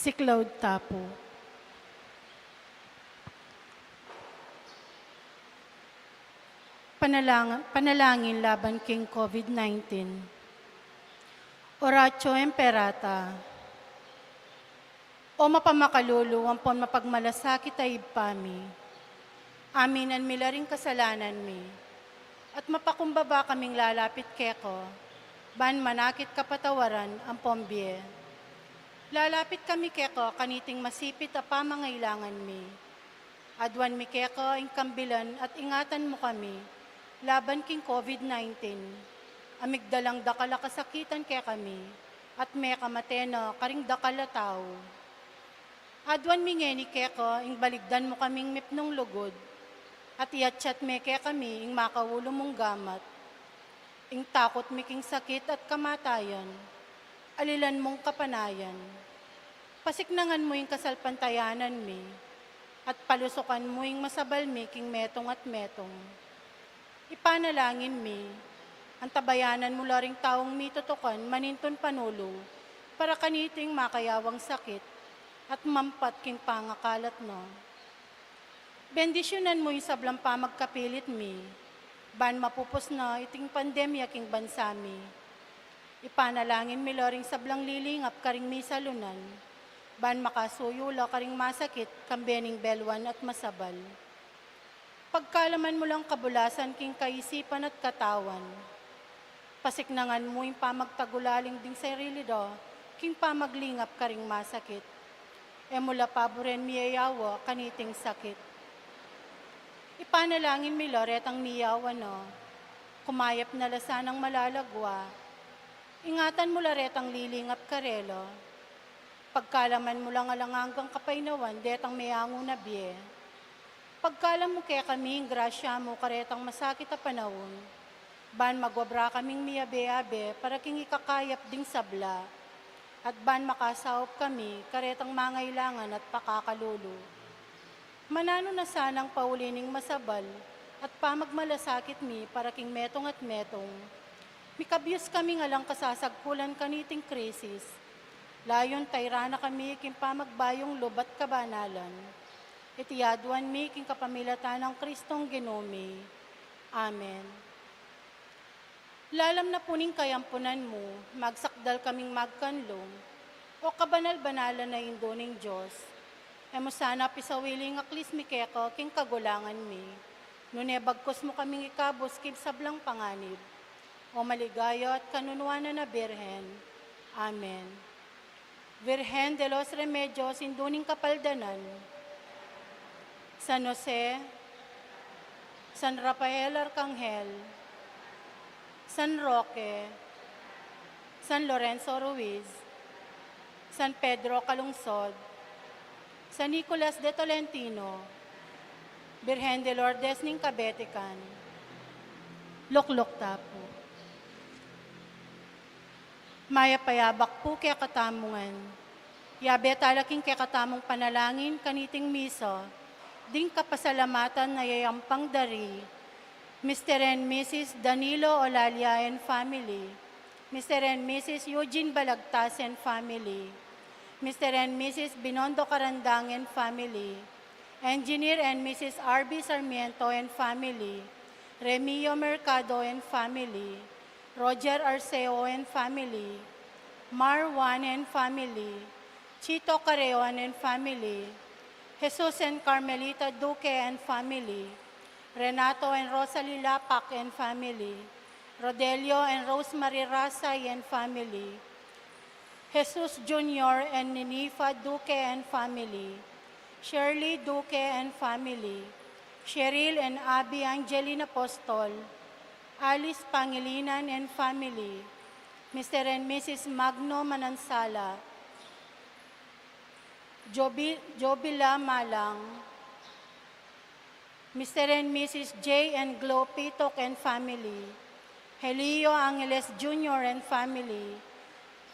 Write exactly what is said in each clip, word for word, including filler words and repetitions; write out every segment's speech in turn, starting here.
Siklaud ta pu. Panalang-, panalangin laban king COVID nineteen. Oratio Imperata. O mapamakalulu ampon mapagmalasakit a Ibpa mi, aminan mi la ring kasalanan mi, at mapakumbaba kaming lalapit keka, ban manakit kapatawaran ampon bie. Lalapit kami keka kaniting masipit a pamangailangan mi. Aduan mi keka ing kambilan at ingatan mu kami laban king COVID nineteen. A migdalang dakal a kasakitan kekami at mekamate na karing dakal a tau. Aduan mi ngeni keka ing baligdan mu kaming mipnung lugud at iatsat me kekami ing makaulu mung gamat. Ing takut mi king sakit at kamatayan, alilan mung kapanayan. Pasiknangan mu ing kasalpantayanan mi at palusukan mu ing masabal mi king metung at metung. Ipanalangin mi, antabayanan mu la ring taung mitutukan manintun panulu para kaniting makayawang sakit at mampat king pangakalat na. Bendisyunan mu ing sablang pamagkapilit mi ban mapupus na iting pandemya king bansa mi. Ipanalangin mi la ring sablang lilingap karing misalunan ban makasuyu la karing masakit kambe ning belwan at masabal. Pagkalaman mu lang kabulasan king kaisipan at katawan. Pasiknangan mu ing pamagtagulaling ding sarili da king pamaglingap karing masakit. E mu la paburen miyayawa kaniting sakit. Ipanalangin mi la retang miyawa na, kumayap na la sanang malalagwa. Ingatan mu la retang lilingap karela. Pagkalaman mu lang alang anggang kapaynawan detang meangu na bie. Pagkalam mu kekami ing grasya mu karetang masakit a panaun, ban magwabra kaming miyabe-abe para king ikakayap ding sabla, at ban makasaup kami karetang mangailangan at pakakalulu. Mananu na sanang pauli ning masabal at pamagmalasakit mi para king metung at metung. Mikabyus kaming alang kasasagkulan kaniting krisis. Layun tayran na kami king pamagbayung lub at kabanalan. Iti aduan mi king kapamilatan nang Kristong Ginu mi. Amen. Lalam na pu ning kayampunan mu, magsakdal kaming magkanlung, O kabanal-banalan a Indu ning Dios. E mu sana pisawili ing aklis mi keka king kagulangan mi, nune bagkus mu kaming ikabus king sablang panganib, O maligaya at kanunuanan a Birhen. Amen. Virgen de los Remedios, Indu ning Kapaldanan. San Jose, San Rafael Arkanghel, San Roque, San Lorenzo Ruiz, San Pedro Calungsod, San Nicolas de Tolentino, Birhen de Lourdes ning Kabetikan. Lukluk ta pu. Mayap a yabak pu kekatamu ngan. Yabe tala king kekatamung panalangin kaniting misa, ding kapasalamatan a yayampang da ri Mister and Missus Danilo Olalia and family, Mister and Missus Eugene Balagtas and family, Mister and Missus Binondo Carandang and family, Engineer and Missus R B Sarmiento and family, Remio Mercado and family, Roger Arceo and family, Mar Juan and family, Chito Carreon and family, Jesus and Carmelita Duque and family, Renato and Rosalie Lapac and family, Rodelio and Rosemary Rasay and family, Jesus Junior and Ninifa Duque and family, Shirley Duque and family, Cheryl and Abby Angeline Apostol, Alice Pangilinan and family, Mister and Missus Magno Manansala, Jobi-, Jobila Malang, Mister and Missus J and Glo Pitok and family, Helio Angeles Junior and family,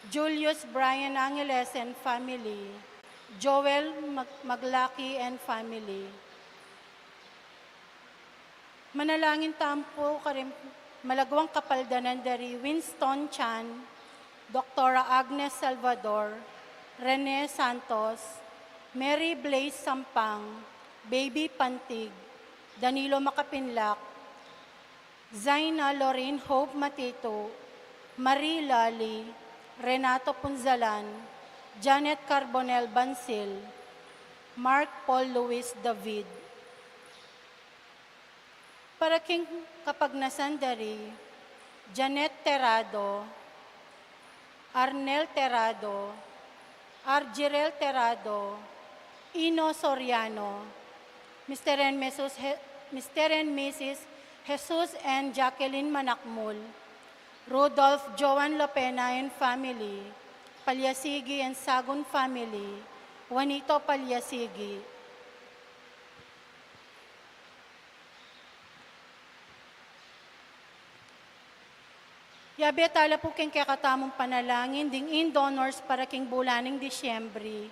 Julius Brian Angeles and family, Joel Mag-, Maglaki and family. Manalangin tamu pu karing malagwang kapaldanan da ri Winston Chan, Doktora Agnes Salvador, Rene Santos, Mary Blaze Sampang, Baby Pantig, Danilo Makapinlak, Zaina Lorraine Hope Matito, Marie Lali, Renato Punzalan, Janet Carbonel Bansil, Mark Paul Luis David. Para king kapagnasan da ri Janet Terrado, Arnel Terrado, Argirel Terrado, Ino Soriano, Mister and Missus He-, Mister and Missus Jesus and Jacqueline Manakmul, Rudolph Joan Lapena and family, Palyasigi and Sagun family, Juanito Palyasigi. Yabe tala pu king kekatamung panalangin ding in donors para king bulan ning Disyembre.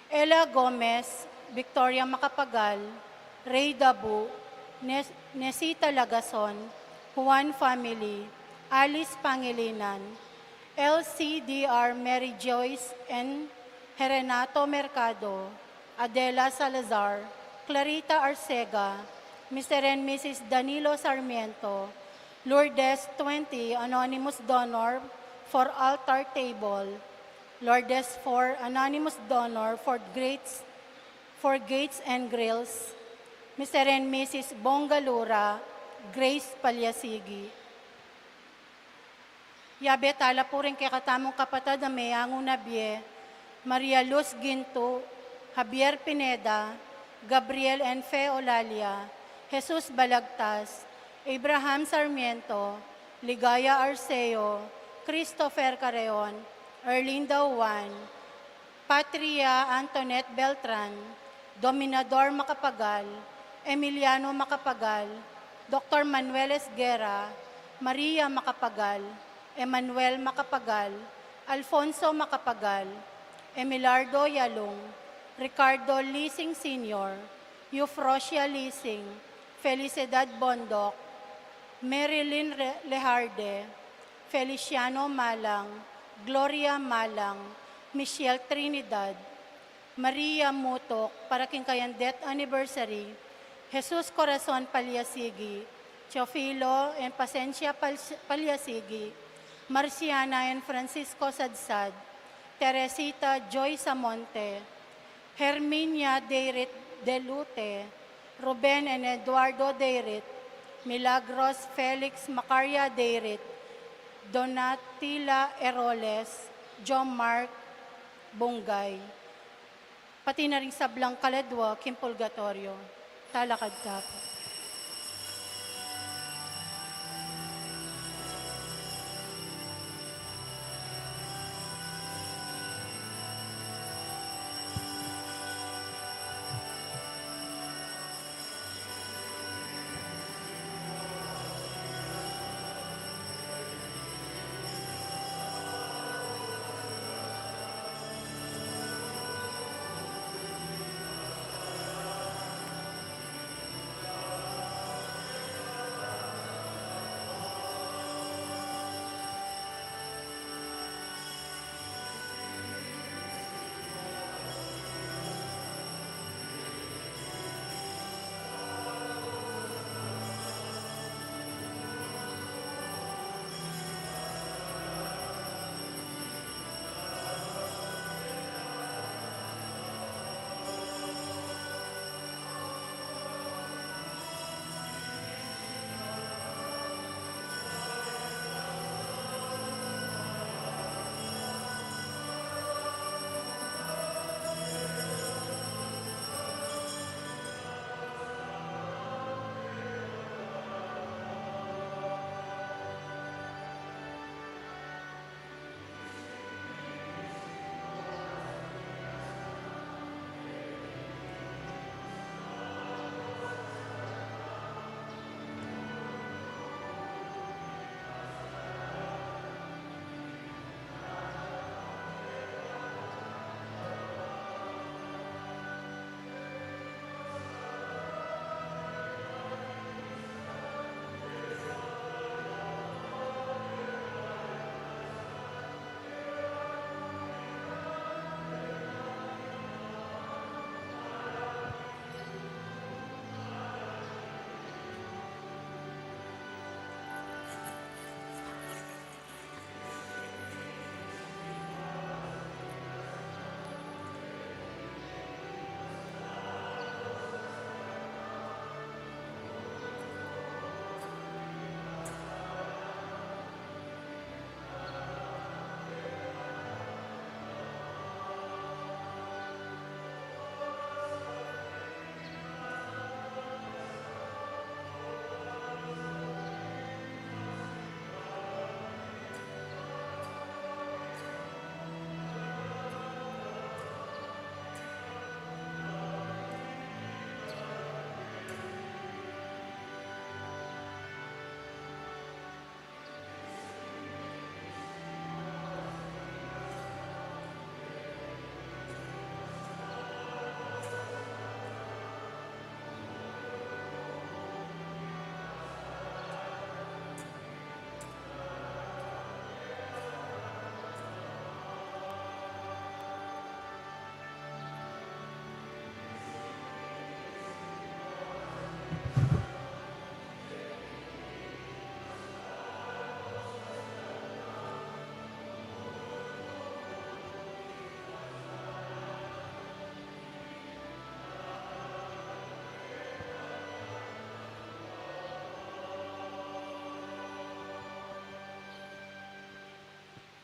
Ella Gomez, Victoria Macapagal, Ray Dabu, Nes-, Nesita Lagason, Juan family, Alice Pangilinan, L C D R Mary Joyce and Herenato Mercado, Adela Salazar, Clarita Arcega, Mister and Missus Danilo Sarmiento, Lourdes twenty, anonymous donor for altar table, Lourdes four, anonymous donor for gates, for gates and grills, Mister and Missus Bongalura, Grace Palyasigi. Yabe tala pu ring kekatamung kapatad a meyangu na bie, Maria Luz Ginto, Javier Pineda, Gabriel and Fe Olalia, Jesus Balagtas, Abraham Sarmiento, Ligaya Arceo, Christopher Carreon, Erlinda Juan, Patria Antoinette Beltran, Dominador Macapagal, Emiliano Macapagal, Doctor Manuel Esguerra, Maria Macapagal, Emmanuel Macapagal, Alfonso Macapagal, Emilardo Yalung, Ricardo Lising Senior, Eufrosia Lising, Felicidad Bondoc, Marilyn Re-, Lejarde, Feliciano Malang, Gloria Malang, Michelle Trinidad, Maria Mutok, para king kayang death anniversary, Jesus Corazon Palyasigi, Teofilo and Pasencia Pal-, Palyasigi, Marciana and Francisco Sadsad, Teresita Joy Samonte, Herminia Deirit Delute, Ruben and Eduardo Deirit, Milagros Felix Macaria Deirit, Donatila Eroles, John Mark Bungay, pati na ring sablang kaladwa king purgatoryo. Talakad ta pu.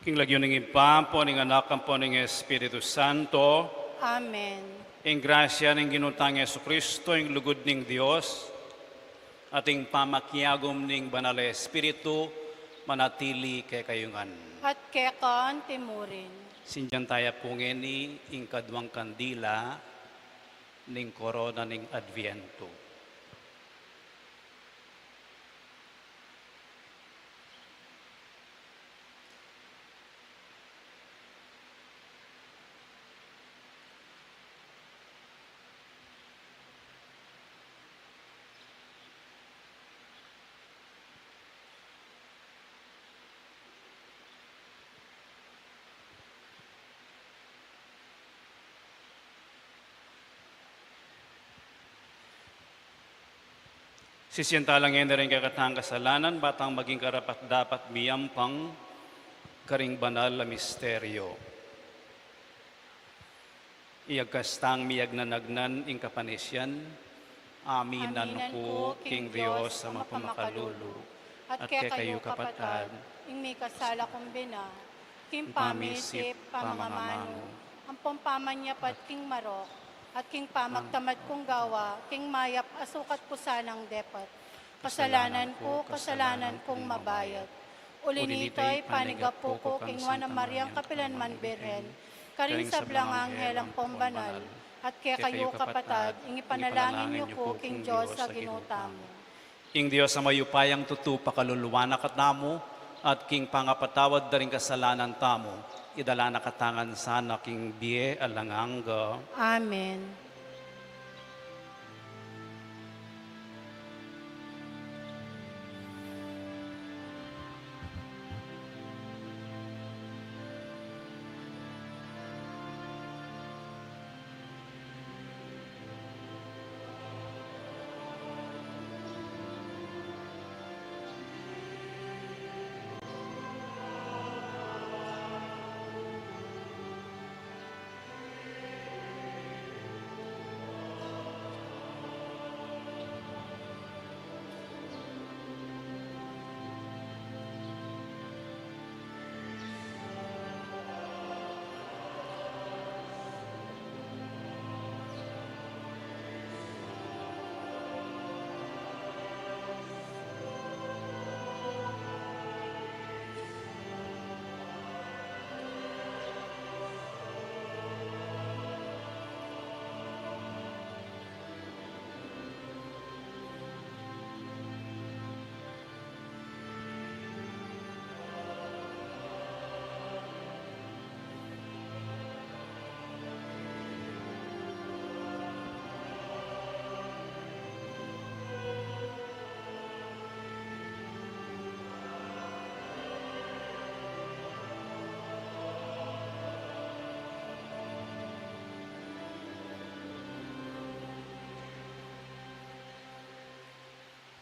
King lagyu ning Ibpa, ampo ning Anak, ampo ning Espiritu Santo. Amen. Ing grasya ning Ginu tang Jesucristo, ing lugud ning Dios, at ing pamakiagum ning Banal a Espiritu, manatili kekayu ngan. At keka anti murin. Sindian taya pu ngeni ing kaduang kandila ning korona ning Adviento. Sisian tala ngeni ring kekatang kasalanan, ba tang maging karapat-dapat miyampang karing banal a misteryo. Iyagkas tang miyagnanagnan ing kapanisian, aminan ku king Dios a mapamakalulu, at kekayu kapatad, ing mikasala kung bina, king pamisip, pamamanu, ampong pamanyapat king marok, at king pamagtamad kung gawa, king mayap a sukat ku sanang depat. Kasalanan ku, kasalanan kung mabayat. Uli nita, ipanigapu ku king Nuan a Mariang kapilanman Birhen, karing sablang anghel ampong banal, at kekayu kapatad, ing ipanalangin yu ku king Dios a Ginu tamu. Ing Dios a mayupayang tutu pakaluluan na katamu, at king pangapatawad da ring kasalanan tamu, idala na katamu ngan sana king bie alang angga. Amen.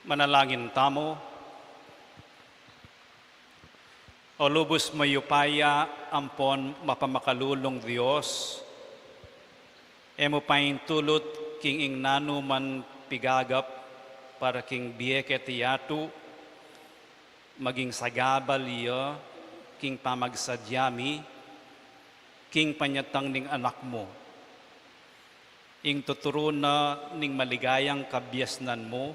Manalangin tamu. O lubus mayupaya ampon mapamakalulung Dios, e mu paintulut king ing nanu man pigagap para king bie keti yatu, maging sagabal ya king pamagsadya mi king panyatang ning Anak mu. Ing tuturu na ning maligayang kabiasnan mu,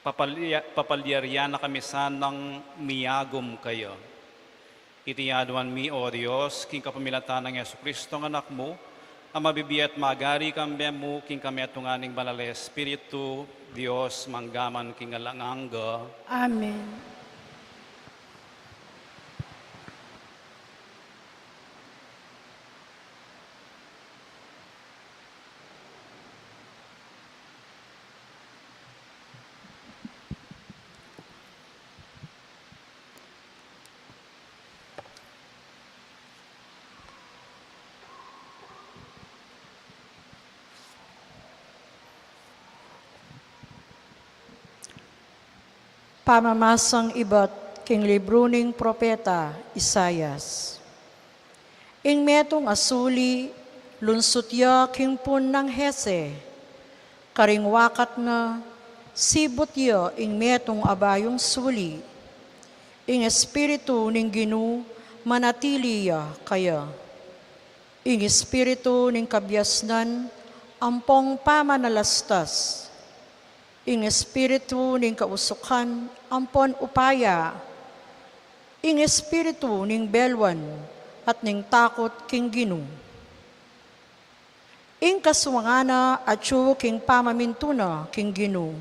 papalya-, papalyarian na kami sanang miagum kaya. Iti aduan mi, O Dios, king kapamilatan nang Jesucristo a Anak mu, a mabibie at magari kambe mu king kametungan ning Banal a Espiritu, Dios, mangga man king alang angga. Amen. Pamamasang ibat king libru ning propeta Isaias. Ing metung a suli, lunsut ya king pun nang Hese. Karing wakat na, sibut ya ing metung a bayung suli. Ing Espiritu ning Ginu Manatili ya kaya. Ing espiritu ning kabiasnan ampong pamanalastas, ing espiritu ning kausukan ampon upaya, ing espiritu ning belwan at ning takut king Ginu. Ing kaswangan na atyu king pamamintu na king Ginu.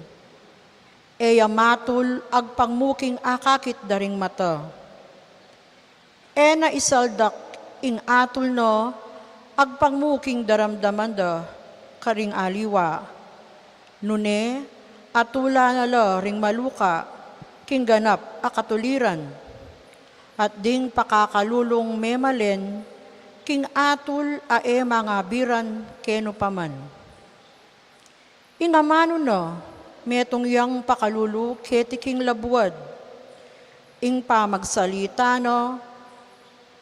E ya matul agpang mu king akakit da ring mata. E na isaldak ing atul na agpang mu king daramdaman da karing aliwa. Nune, atulan na la ring maluka king ganap a katuliran, at ding pakakalulung memalen king atul a e mangabiran kenu pa man. Ing amanu na, metung yang pakalulu keti king labuad. Ing pamagsalita na,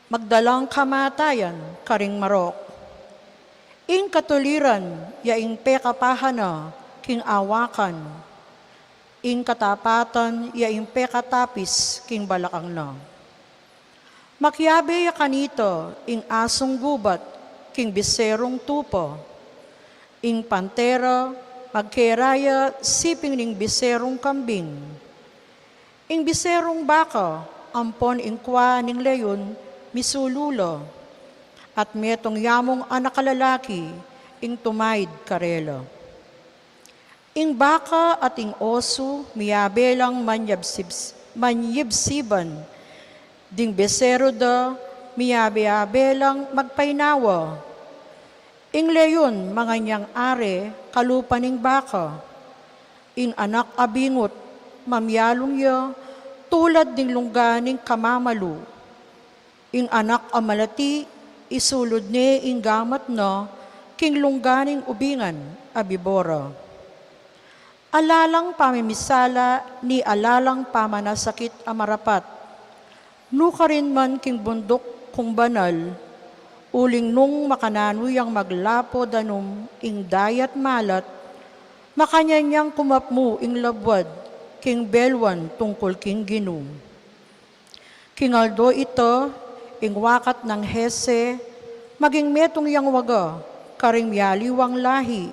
magdalang kamatayan karing marok. Ing katuliran ya ing pekapahan na king awakan. Ing katapatan ya ing pekatapis king balakang na. Makiabe ya kanita ing asung gubat king biserung tupa. Ing pantera magkera ya siping ning biserung kambing. Ing biserung baka ampon ing kua ning leon misulu la, at metung ya mung anak a lalaki ing tumaid karela. Ing baka at ing osu miyabe lang manyibsib-, manyibsiban, ding beseru da miyabe-yabe lang magpainawa. Ing leon mangan yang are kalupa ning baka. Ing anak a bingut mamialung ya tulad ding lungga ning kamamalu. Ing anak a malati, isulud ne ing gamat na king lungga ning ubingan a bibora. Ala lang pamimisala ni ala lang pamanasakit a marapat. Nukarin man king bunduk kung banal, uling nung makananu yang maglapo danum ing dayat malat, makanyan yang kumapmu ing labuad king belwan tungkul king Ginu. King aldo ita, ing wakat nang Hese, maging metung yang waga karing mialiwang lahi,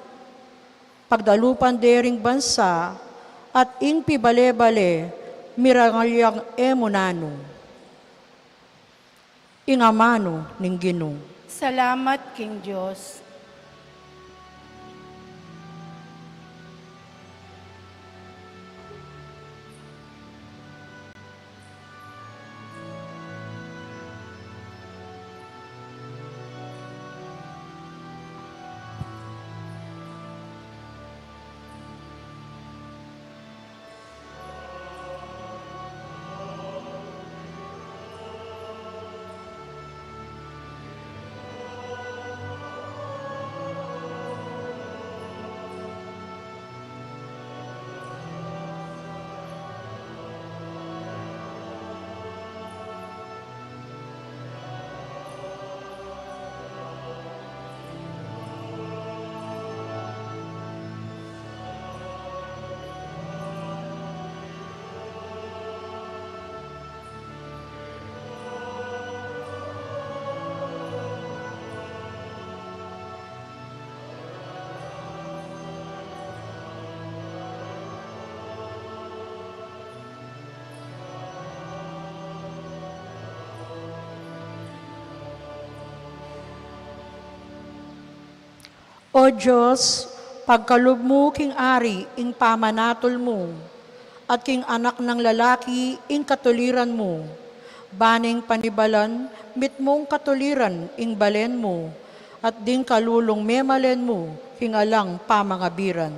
pagdalupan de ring bansa, at ing pibale-bale mirangal yang e mu nanu. Ing amanu ning Ginu. Salamat king Dios. O Dios, pagkalub mu king ari ing pamanatul mu, at king anak nang lalaki ing katuliran mu. Baning panibalan mitmung katuliran ing balen mu, at ding kalulung memalen mu king alang pamangabiran.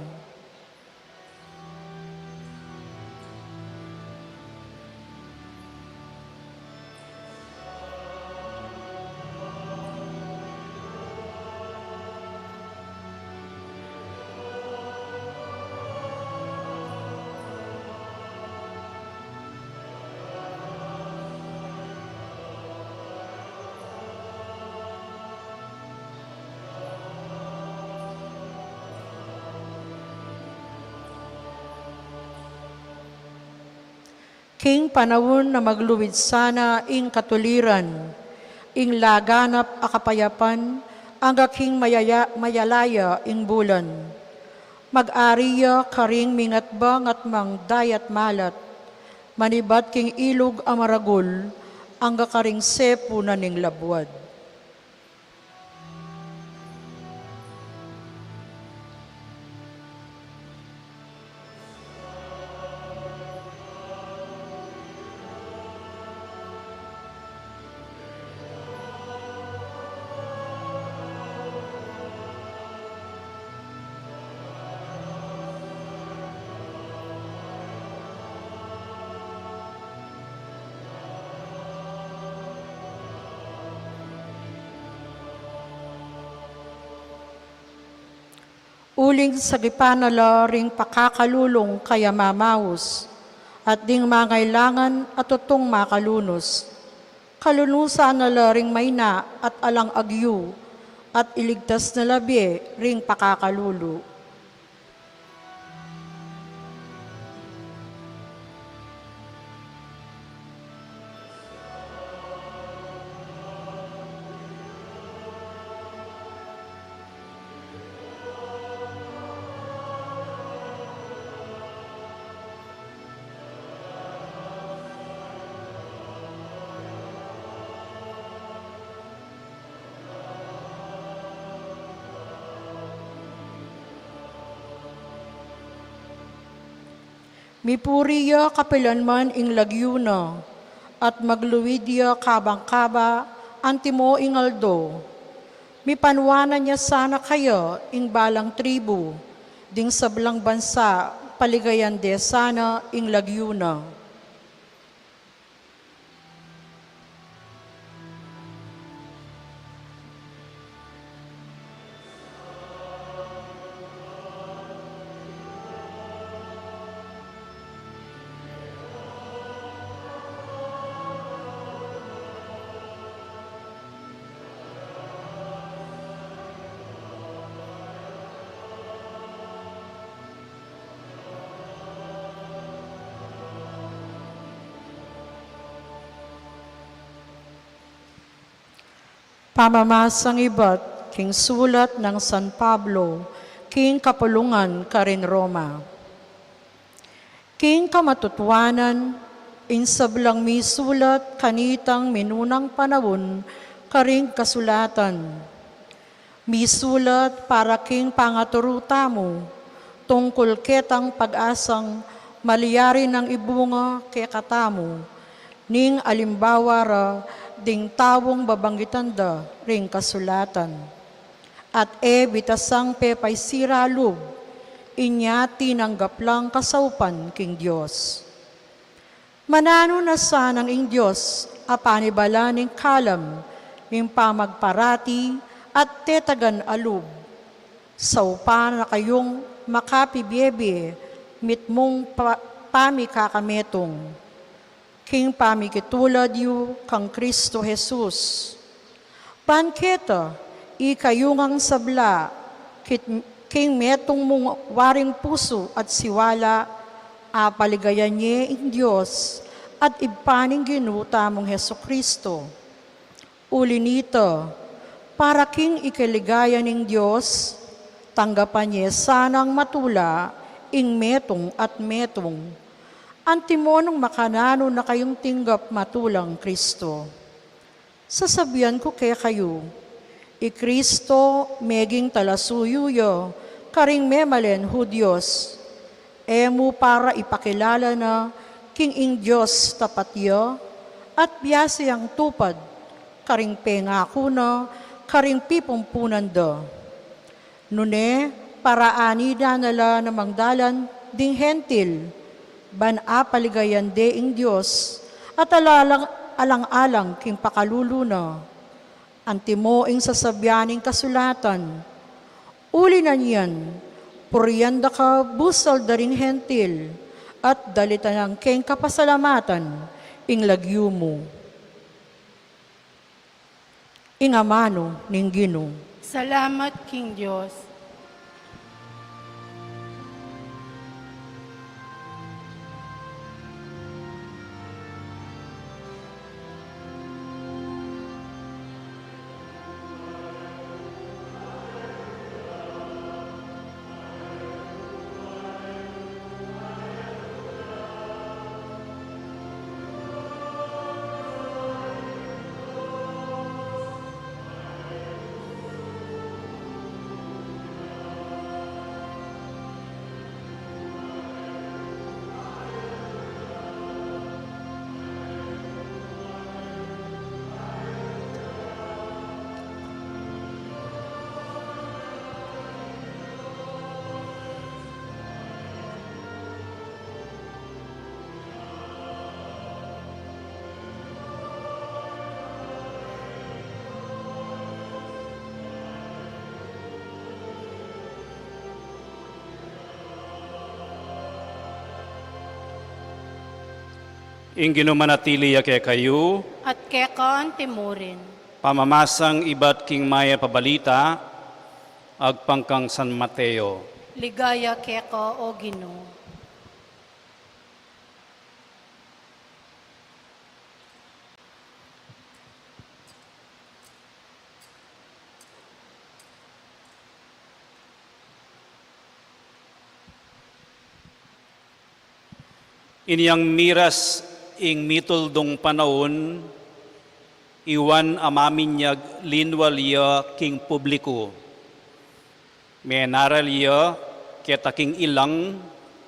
Ing panaun na magluid sana ing katuliran, ing laganap a kapayapan, angga king mayaya-, mayalaya ing bulan. Mag-ari ya karing mingatbang at mangdayat malat, manibat king ilug a maragul, angga karing sepu na ning labuad. Uling sagipan na la ring pakakalulung kaya mamaus, at ding mangailangan at tutung makalunus. Kalunusan na la ring maina at alang agyu, at iligtas na la bie ring pakakalulu. Mipuri ya kapilan man ing lagyu na, at magluid ya kabang-kaba antimo ing aldo. Mipanwanan ya sana kaya ing balang tribu, ding sablang bansa paligayan de sana ing lagyu na. Pamamasang ibat king sulat nang San Pablo king kapulungan karin Roma. King kamatutuanan, ing sablang misulat kanitang minunang panaun karing kasulatan. Misulat para king pangaturu tamu, tungkul ketang pag-asang malyari nang ibunga kekatamu, ning alimbawa ra ding taung babanggitan da ring kasulatan. At e bitasang pepaisira lub, inya tinanggap lang kasaupan king Dios. Mananu na sanang ing Dios a panibalan ning kalam ning pamagparati at tetagan a lub. Saupan na kayung makapibie-bie mitmung pa-, pamikakametung, king pamikitulad yu kang Kristo Jesus. Ban keta, ikayu ngang sabla, kit-, king metung mung waring pusu at siwala, apaligayan ye ing Dios at Ibpa ning Ginu tamung Jesucristo. Uli nita, para king ikaligaya ning Dios, tanggapan ye sanang matula ing metung at metung. Antimo nung makananu na kayung tinggap matulang Kristo. Sasabian ku kekayu, i Kristo meging talasuyu ya karing memalen Judios, e mu para ipakilala na king ing Dios tapat ya, at biasa yang tupad karing pengaku na karing pipumpunan da. Nune, paraanan na la na mangdalan ding Hentil, ban apaligayan de ing Dios, at alalang-, alang-alang king pakalulu na. Antimo ing sasabian ning kasulatan, uli na niyan, purian da ka busal da ring Hentil, at dalitan nang keng kapasalamatan ing lagyu mu. Ing amanu ning Ginu. Salamat king Dios. Ing Ginu manatili ya kekayu. At keka antimurin. Pamamasang ibat king Mayap a Balita agpang kang San Mateo. Ligaya keka, o Ginu. Inyang miras ing mituldung panaun, i Juan a Maminyag linwal ya king publiku. Menaral ya keta king ilang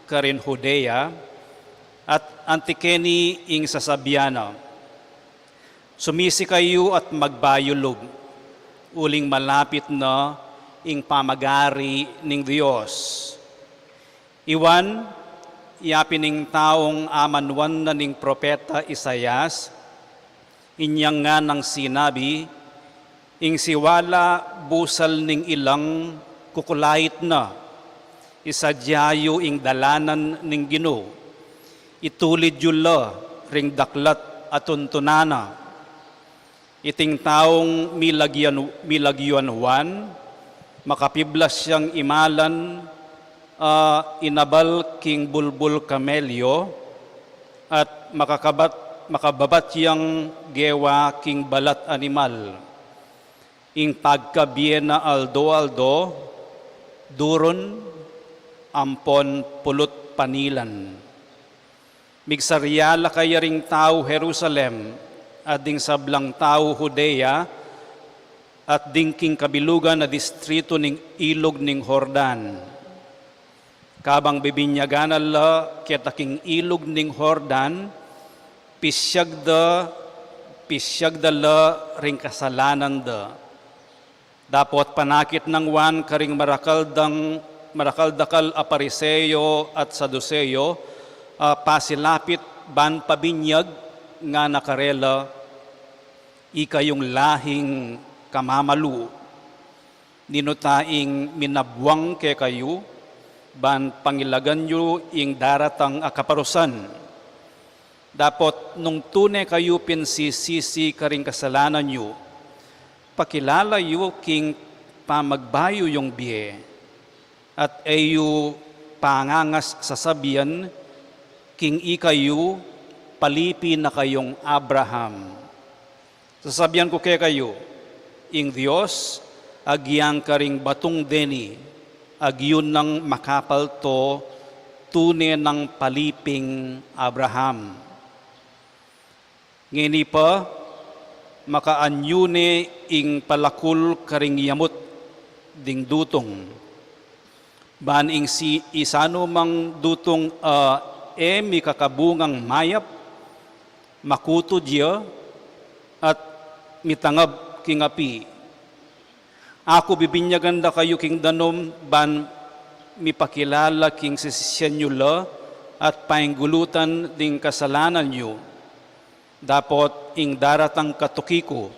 karin Judea, at anti keni ing sasabian na, "Sumisi kayu at magbayu lub, uling malapit na ing pamagari ning Dios." I Juan, ya pin ing taung amanuan na ning propeta Isaias, inyang nganang sinabi, "Ing siwala busal ning ilang kukulait na, isadya yu ing dalanan ning Ginu, itulid yu la ring daklat a tuntunan na." Iting taung milagyan, milagyuan Juan, makapiblas yang imalan, a inabal king bulbul kamelyo, at makakabat, makababat yang gewa king balat animal. Ing pagkabie na aldo-aldo, durun ampon pulut panilan. Migsarya la kaya ring tau Jerusalem, at ding sablang tau Judea, at ding king kabilugan a distritu ning ilug ning Jordan. Kabang bibinyagan na la keta king ilug ning Jordan, pisyag da, pisyag da la ring kasalanan da. Dapot panakit nang Juan karing marakal dang, marakal dakal a Pariseo at Saduseo, a pasilapit ban pabinyag, ngana karela, "Ikayung lahing kamamalu, ninu ta ing minabwang kekayu ban pangilagan yu ing daratang a kaparusan? Dapot nung tune kayu pin sisisi karing kasalanan yu, pakilala yu king pamagbayu yung bie, at e yu pangangas sasabian king ikayu palipi na kayung Abraham. Sasabian ku kekayu, ing Dios agyang karing batung deni, agyu nang makapalto, tune nang paliping Abraham. Ngeni pa, makaanyu ne ing palakul karing yamut ding dutung, ban ing si isanumang dutung a e mikakabungang mayap, makutud ya at mitangab king api. Aku bibinyagan da kayu king danum ban mipakilala king sisisyan yu la at painggulutan ding kasalanan yu. Dapot ing daratang katuki ku,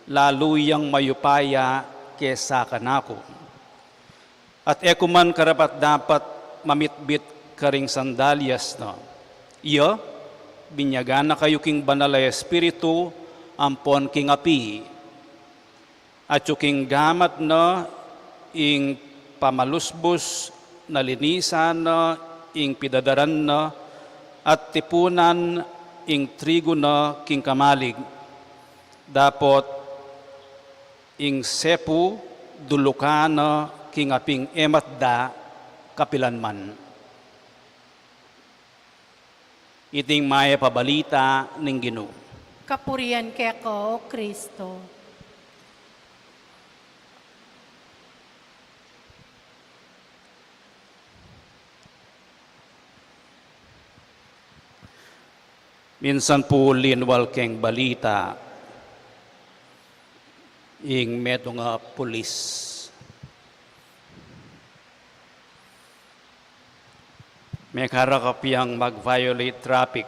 lalu yang mayupaya kesa kanaku." At e ku man karapat-dapat mamitbit karing sandalyas na. Iya, binyagan na kayu king Banal a Espiritu ampon king api. Atyu king gamat na ing pamalusbus, nalinisan na ing pidadaran na, at tipunan ing trigu na king kamalig. Dapot ing sepu dulukan na king aping e matda kapilan man. Iting mayap a balita ning Ginu. Kapurian keka, O Kristo. Minsan pu linwal keng balita ing metung a pulis. Mekarakap yang mag-violate traffic.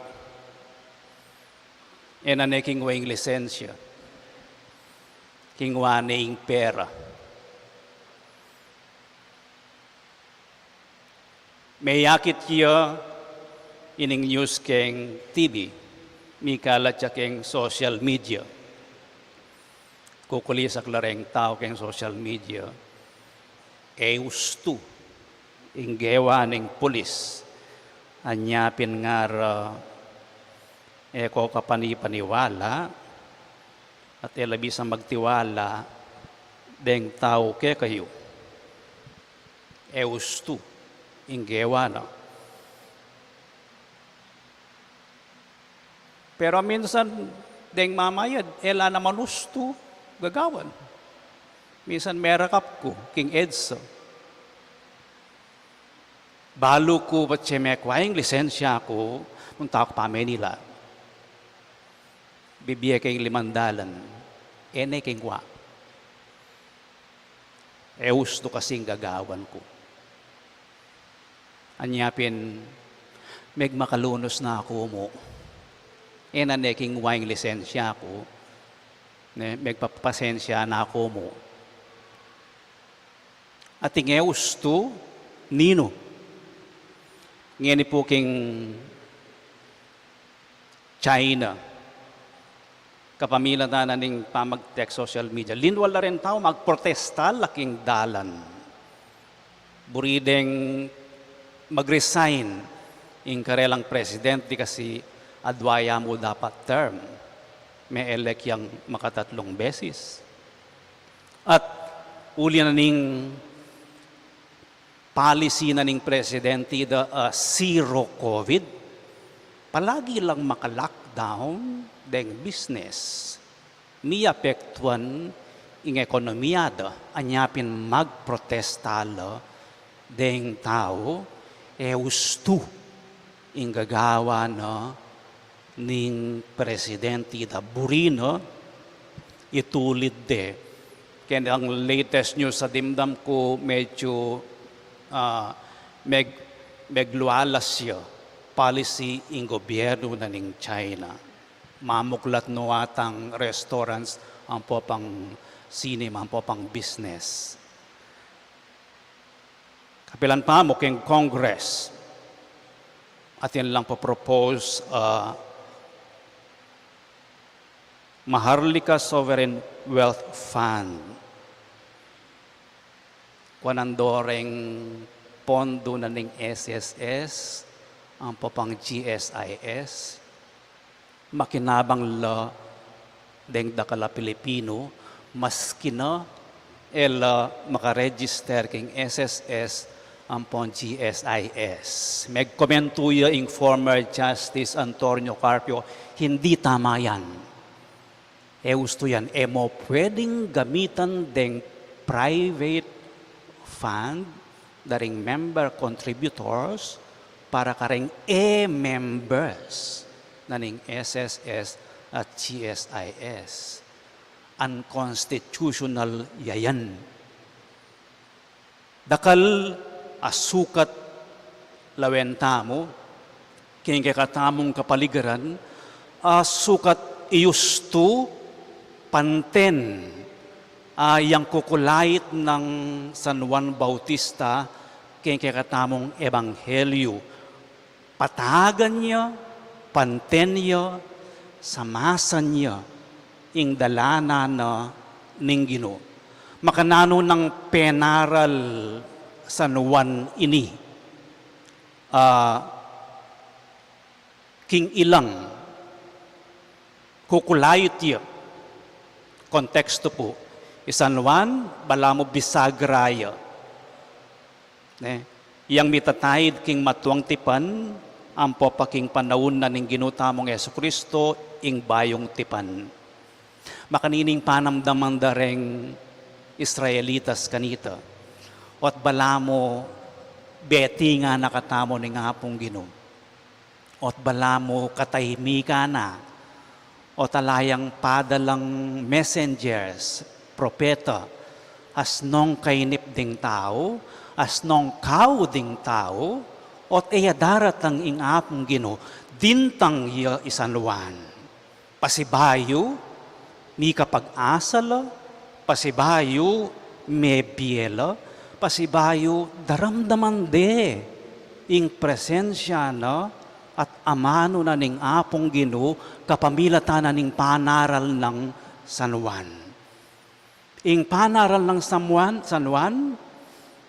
E na ne kingwa ing lisensya. Kingwa ne ing pera. Meyakit ya ining news keng T V. Mikalat ya keng social media. Kukulisak la reng tau keng social media. E ustu ing gewa ning pulis. Anya pin ngara e ko kapani-paniwala at e la bisang magtiwala deng tau kekayu. E ustu ing gewa na. Pero minsan, deng mamayad, e la naman ustu gagawan. Minsan merakap ku king EDSA. Balu ku patse mekua ing lisensya ku, nung tau ku pa Manila. Bibie ke ing limang dalan, e ne king wa. E ustu kasi ing gagawan ku. Anya pin, megmakalunus na ku mu. E na ne king wa ing lisensya ku, ne, megpapasensya na ku mu. Ating e ustu, ninu? Ngeni pu king China, kapamilatan na ning pamag-text social media, linwal la reng tau magprotesta la king dalan. Buri deng mag-resign ing karelang presidente kasi adwa ya mu dapat term. Me-elect yang makatatlung beses. At uli na ning policy na ning presidente da, ah, zero COVID, palagi lang maka-lockdown deng business. Miapektuan ing ekonomiya da, anya pin magprotesta la deng tau, e ustu ing gagawa na ning presidente da, buri na itulid de. Keng latest news a dimdam ku medyu, ah, meg-, meglwalas ya policy ing gobyernu na ning China. Mamuklat no atang restaurants ampo pang cinema, ampo pang business. Kapilan pa mu keng Congress, atin lang pa-propose, ah, Maharlika Sovereign Wealth Fund. Kuanan do reng pondo na ning S S S ampo pang G S I S. Makinabang la deng dakal a Pilipinu, maski na e la maka-register king S S S ampong G S I S. Megkomentu ya ing former Justice Antonio Carpio, hindi tama yan. E ustu yan, e mu pwedeng gamitan deng private fund da ring member contributors para kareng e members na ning S S S at G S I S. Unconstitutional ya yan. Dakal a sukat lawen tamu, king kekatamung kapaligiran, a sukat iustu, panten, a yang kukulait nang San Juan Bautista, king kekatamung ebanghelyu, patagan ya, panten ya, samasan ya, ing dalanan na ning Ginu. Makananu nang penaral San Juan ini, a, king ilang kukulait ya, kontekstu pu, i San Juan, balamu bisagra ya. Ne? Yang mitataid king matuang tipan, ampo pa king panaun na ning Ginu tamung Jesucristo, ing bayung tipan. Makanini ing panamdaman da reng Israelitas kanita. Ot balamu betingan na katamu ning Apung Ginu. Ot balamu katahimikan na, ot ala yang padalang messengers, propeta, asnong kainip ding tau, asnong kau ding tau, ot e ya daratang ing Apung Ginu, dintang ya i San Juan. Pasibayu, mikapag-asa la, pasibayu, mebie la, pasibayu, daramdaman de ing presensya na at amanu na ning Apung Ginu kapamilatan na ning panaral nang San Juan. Ing panaral nang San Juan, San Juan,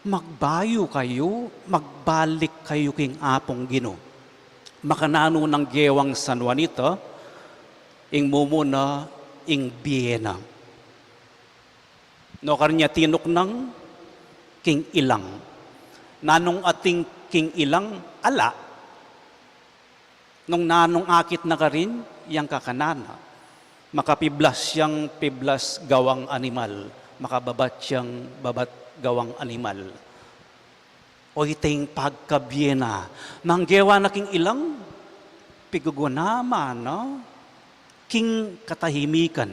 magbayu kayu, magbalik kayu king Apung Ginu. Makananu nang gewang San Juan ita? Ing mumuna, ing bie na. Nukarin ya tinuknang? King ilang. Nanung atin king ilang? Ala. Nung nanung akit na karin, yang kakanan na. Makapiblas yang piblas gawang animal, makababat yang babat gawang animal. O iting pagkabie na, nung gewa na king ilang, pigugunama na king katahimikan.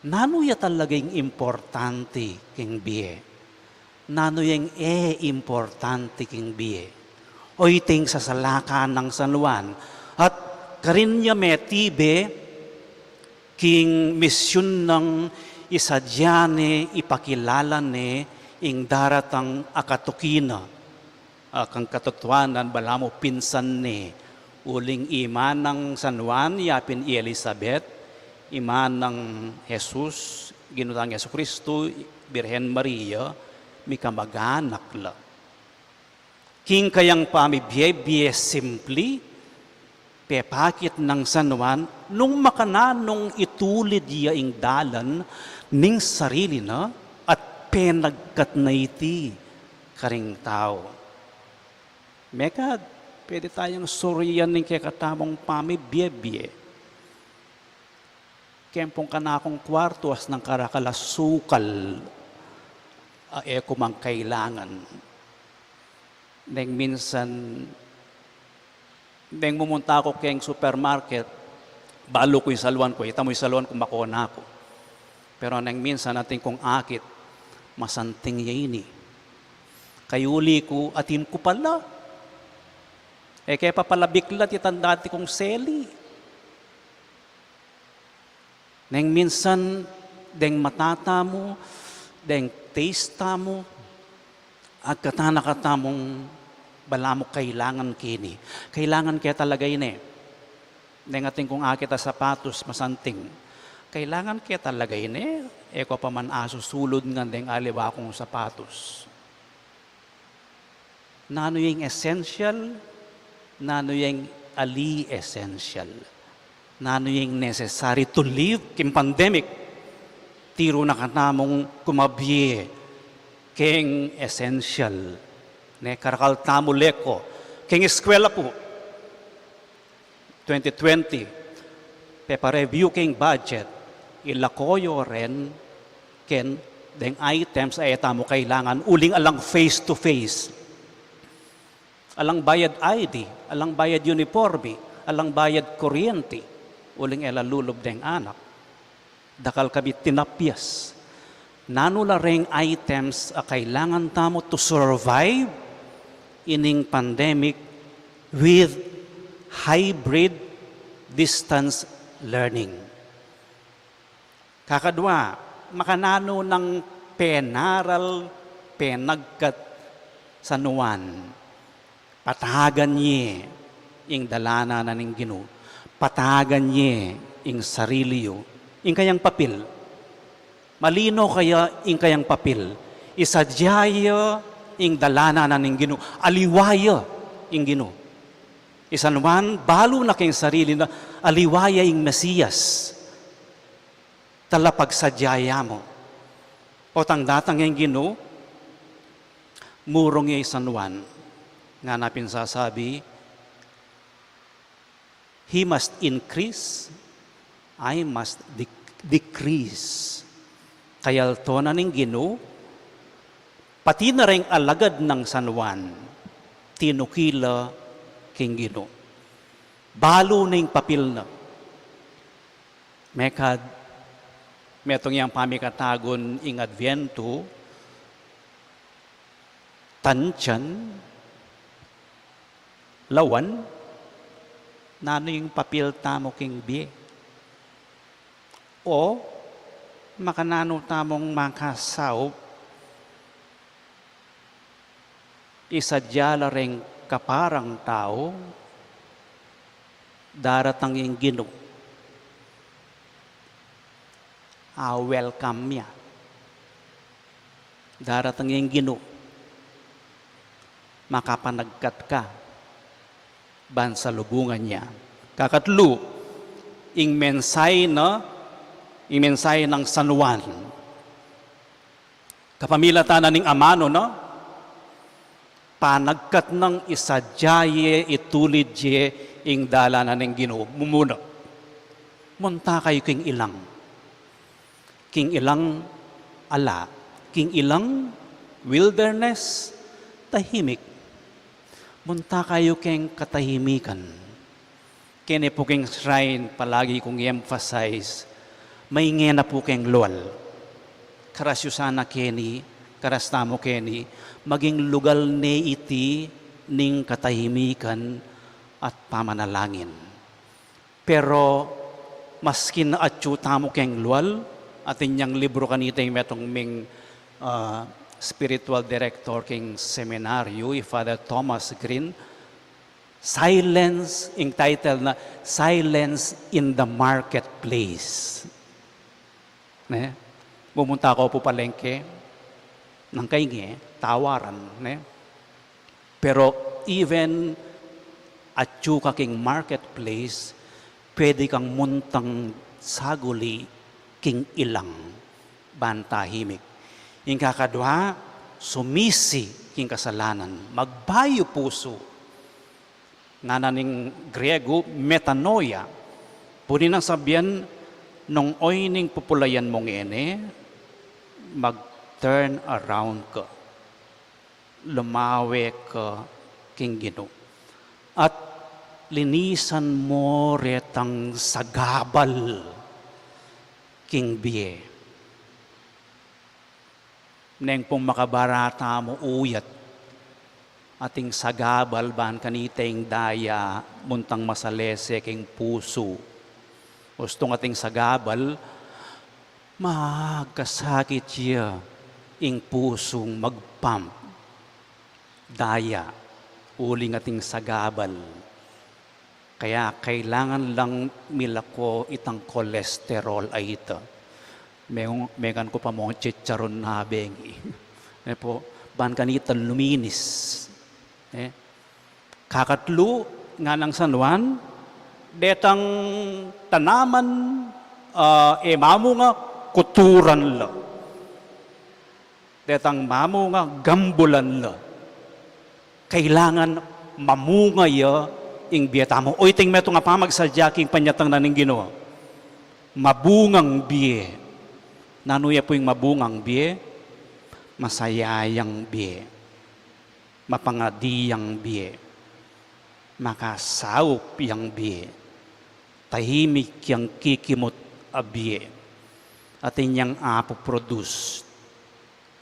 Nanu ya talaga ing importante king bie? Nanu yang e importante king bie? O iting sasalakan nang San Juan. At karin ya metibe king misyun nang isadya ne, ipakilala ne ing daratang a katuki na, a kang katutuanan balamu pinsan ne. Uling ima nang San Juan, ya pin i Elizabeth, ima nang Jesus, Ginu tang Jesucristo, Birhen Maria, mikamaganak la. King kayang pamibie-bie simpli, pepakit nang San Juan, nung makananung itulid ya ing dalan ning sarili na at penagkat na iti karing tau. Mekad, pwede tayang surian ning kekatamung pamibie-bie. Kempong kanakung kwartu, asnang karakal a sukal a e ku mang kailangan. Neng minsan, neng mumunta ku keng supermarket, balu ku ing saluan ku, ita mu ing saluan ku, makona ku. Pero neng minsan, atin kung akit, masanting ya ini. Kayuli ku, atin ku pala. E ke pa pala biklat itang dati kung seli. Neng minsan, deng mata tamu, deng taste tamu, agkatan na katamung balamu kailangan keni. Kailangan ke talaga ini. Neng atin kung akit a sapatos, masanting. Kailangan ke talaga ini, e ku pa man asusulud ngan deng aliwa kung sapatos. Nanu yang essential, nanu yang ali essential. Nanu yang necessary to live king pandemic. Tiru na katamung kumabie keng essential. Ne, karakal tamu leko. Keng eskwela pu, twenty twenty, pepa-review keng budget, ilako yu ren keng deng items a e tamu kailangan, uling alang face to face, alang bayad I D, alang bayad uniporme, alang bayad kuryente, uling e la lulub deng anak. Dakal kami tinapyas. Nanu la reng items a kailangan tamu to survive ining pandemic with hybrid distance learning? Kakadwa, makananu nang penaral, penagkat San Juan? Patagan ye ing dalanan na ning Ginu. Patagan ye ing sarili yu. Ing kayang papil. Malino kaya ing kayang papil? Isadya ya ing dalanan na ning Ginu. Aliwa ya ing Ginu. I San Juan, balu na keng sarili na aliwa ya ing Mesias. Talapagsadya ya mu. Potang datang yang Ginu, murung ya i San Juan, ngana pin sasabi, "He must increase, I must dec-, decrease." Kayalto na ning Ginu, pati na reng alagad nang San Juan, tinuki la king Ginu. Balu na ing papil na. Mekad, metung yang pamikatagun ing Adviento, tantian, lawan, nanu ing papil tamu king bie? O makananu tamung makasaup, isadya la reng kaparang tau, Daratang ing Ginu, a-welcome ya. Daratang ing Ginu, makapanagkat ka ban salubungan ya. Kakatlu, ing mensahe na, ing mensahe nang San Juan. Kapamilatan na ning amanu na, panagkat nang isadya ye, itulid ye ing dalan na ning Ginu. Mumuna, munta kayu king ilang, king ilang ala, king ilang wilderness, tahimik. Munta kayu king katahimikan. Keni pu king shrine, palagi kung i-emphasize, mainge na pu keng lual. Karas yu sana keni, karas tamu keni, maging lugal ne iti ning katahimikan at pamanalangin. Pero maskin atyu tamu keng lual, atin yang libru kanita ing metung ming, ah, spiritual director king seminaryo, i Father Thomas Green, Silence, ing title na, Silence in the Marketplace. Ne? Mumunta ko pu palengke, nang kainge, tawaran, ne? Pero even atyu ka king marketplace, pwede kang muntang saguli king ilang ban tahimik. Ing kakadwa, sumisi king kasalanan, magbayu pusu. Ngana ning Griego, metanoia. Pwede nang sabian, nung oyni ing pupulayan mung ene, mag-turn around ka. Lumawe ka king Ginu. At linisan mu retang sagabal king bie. Neng pung makabarata mu uyat, ating sagabal ban kanita ing daya muntang masalese king pusu. Ustung ating sagabal, magkasakit ya ing pusung mag-pump. Daya, uling ating sagabal. Kaya kailangan lang milako itang kolesterol a ita. Meng-, mengan ku pa mu chicharon na bengi. E pu, ban kanita luminis. E, kakatlu, ngana nang San Juan, detang tanaman, ah, e mamunga, kuturan la. Detang mamunga, gambulan la. Kailangan mamunga ya ing bie tamu. O, iti ing metung a pamagsadya king panyatang na ning Ginu. Mabungang bie. Nanu ya pu ing mabungang bie? Masaya yang bie. Mapangadi yang bie. Makasaup yang bie. Tahimik yang kikimut a bie. Atin yang apu-produce.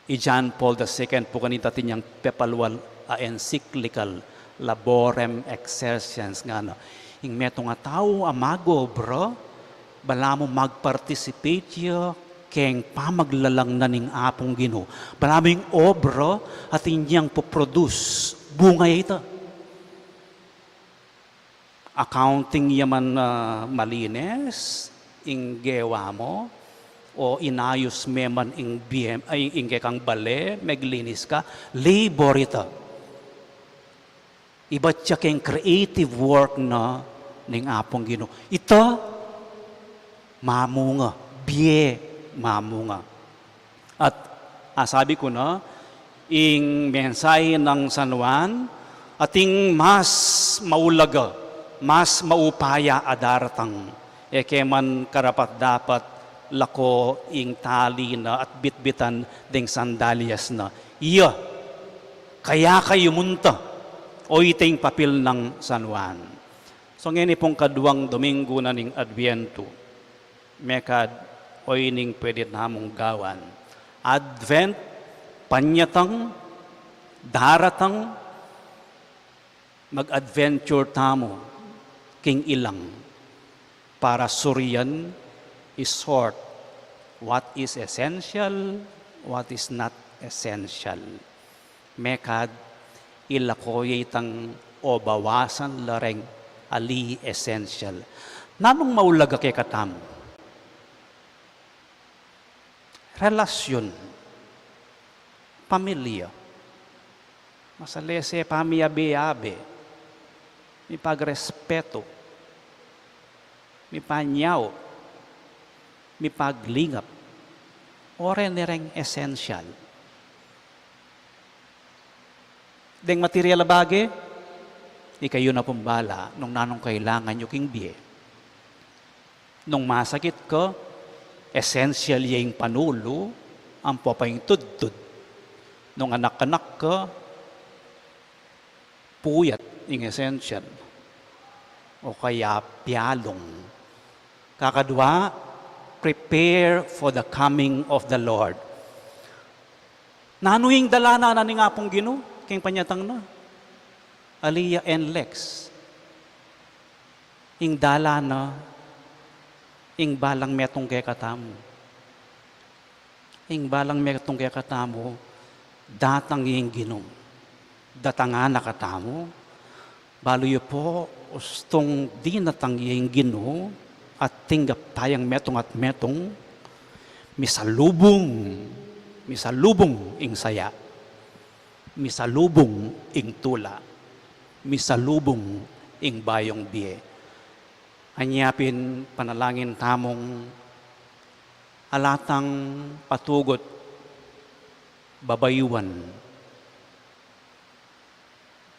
I John Paul the Second pu kanita atin yang pepalual a encyclical, Laborem Exercens, ngana, ing metung a tau a mag-obra, balamu mag-participate ya keng pamaglalang na ning Apung Ginu. Balamu ing obra atin yang pu-produce, bunga ya ita. Accounting ya man, ah, malines ing gewa mu, o inayus me man ing bie, ay, ing kekang bale, meglinis ka, labor ita. Ibat ya keng creative work na ning Apung Ginu. Ita, mamunga, bie mamunga. At, ah, sabi ku na, ing mensahe nang San Juan, ating mas maulaga, mas maupaya a daratang. E ke man karapat-dapat lako ing tali na at bitbitan deng sandalyas na. Iya, kaya kayu munta, o iti ing papil nang San Juan. So, ngeni pung kaduang Dominggu na ning Adviento, mekad oyni ing pwede tamung gawan. Advent, panyatang, daratang, mag-adventure tamu king ilang para surian, i-sort what is essential, what is not essential. Mekad ilako ya itang o bawasan la reng Ali essential. Nanung maulaga kekatamu? Relasyun, pamilya, masalese pamiabe-abe, mipagrespetu, mipanyau, mipaglingap, o reni reng essential. Deng material a bage, ikayu na pung bala nung nanung kailangan yu king bie. Nung masakit ka, essential ya ing panulu, ampo pa ing tudtud. Nung anak-anak ka, puyat ing essential. O kaya pialung. Kakadwa, prepare for the coming of the Lord. Nanu ing dalan na ning Apung Ginu king panyatang na? Ali ya NLEX. Ing dalan na, ing balang metung kekatamu. Ing balang metung kekatamu, datang ya ing Ginu. Datangan na katamu, balu yu pu, ustung dinatang ya ing Ginu, at tinggap tayang metung at metung, misalubung, misalubung ing saya, misalubung ing tula, misalubung ing bayung bie. Anya pin panalangin tamung ala tang patugut babayuan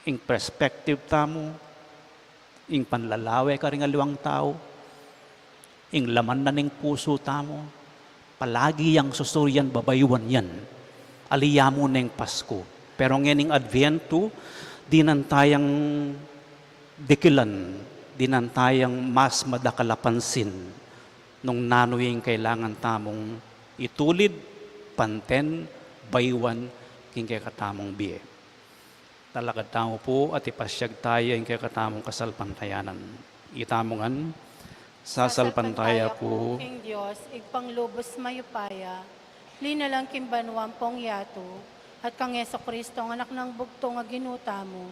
ing perspective tamu, ing panlalawe karing aliwang tau, ing laman na ning pusu tamu, palagi yang susurian babayuan yan. Ali ya mu neng Pasku. Pero ngening Adviento, dinan tayang dikilan, dinan tayang mas madakal a pansin nung nanu ing kailangan tamung itulid, panten, bayuan, king kekatamung bie. Talakad tamu pu at ipasyag taya ing kekatamung kasalpantayanan. Itamu ngan, sasalpantaya ku king Dios, Ibpang lubus mayupaya, linalang king banua ampong yatu, at kang Jesucristo, ang Anak nang bugtung a Ginu tamu,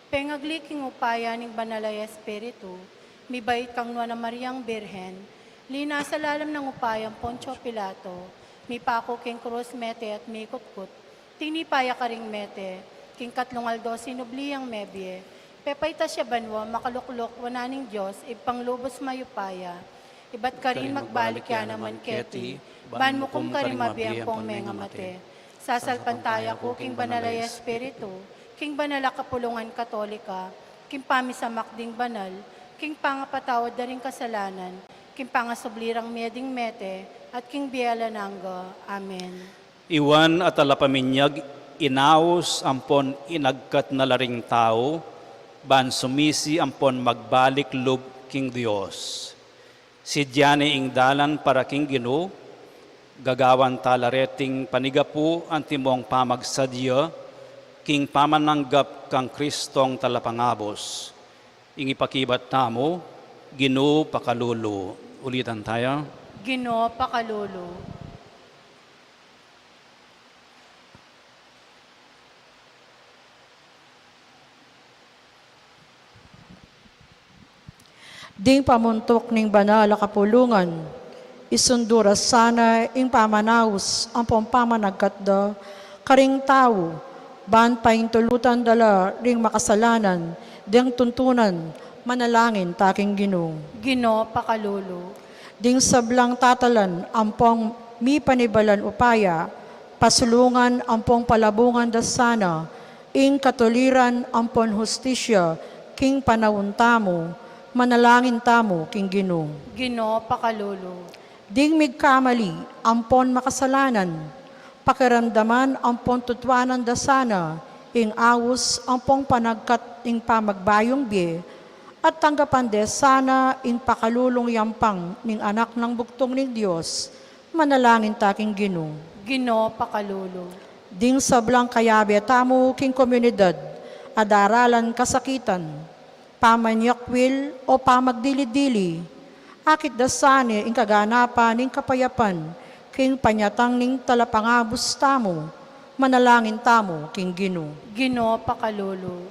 pengagli king upaya ning Banal a Espiritu, mibait kang Nuan a Mariang Birhen, linasa lalam nang upaya nang Poncio Pilato, mipaku king krus, mete at mikutkut, tinipa ya karing mete, king katlung aldo sinubli yang mebie, pepaitas ya banua, makalukluk wanan ning Dios, Ibpang lubus mayupaya, ibat karin magbalik ya naman keti, ban mukum karing mabie ampong mengamate. Sasalpantaya ku king Banal a Espiritu, king Banal a Kapulungan Katolika, king pamisamak ding banal, king pangapatawad da ring kasalanan, king pangasubli rang mie ding mete, at king bie alang angga. Amen. Iwan a talapaminyag, inaus ampon inagkat na la ring tau, ban sumisi ampon magbalik lub king Dios. Sidya ne ing dalan para king Ginu, gagawan ta la reting panigapu antimong pamagsadya, king pamananggap kang Kristong Talapangabus. Ing ipakibat tamu, Ginu pakalulu. Ulitan taya. Ginu pakalulu. Ding pamuntuk ning banal a kapulungan, isundu ra sana ing pamanaus ampong pamanagkat da karing tau, ban paintulutan da la ring makasalanan deng tuntunan. Manalangin ta king Ginu. Ginu pakalulu. Ding sablang tatalan ampong mipanibalang upaya, pasulungan ampong palabungan da sana ing katuliran ampon hustisya king panaun tamu. Manalangin tamu king Ginu. Ginu pakalulu. Ding migkamali ampon makasalanan, pakiramdaman ampon tutuanan da sana ing aus ampong panagkat ning pamagbayung bie, at tanggapan de sana ing pakalulung yampang ning Anak nang bugtung ning Dios. Manalangin ta king Ginu. Ginu pakalulu. Ding sablang kayabe tamu king komunidad a daralan kasakitan, pamanyakwil o pamagdili-dili, akit da sana ing kaganapan ning kapayapan king panyatang ning Talapangabus tamu. Manalangin tamu king Ginu. Ginu pakalulu.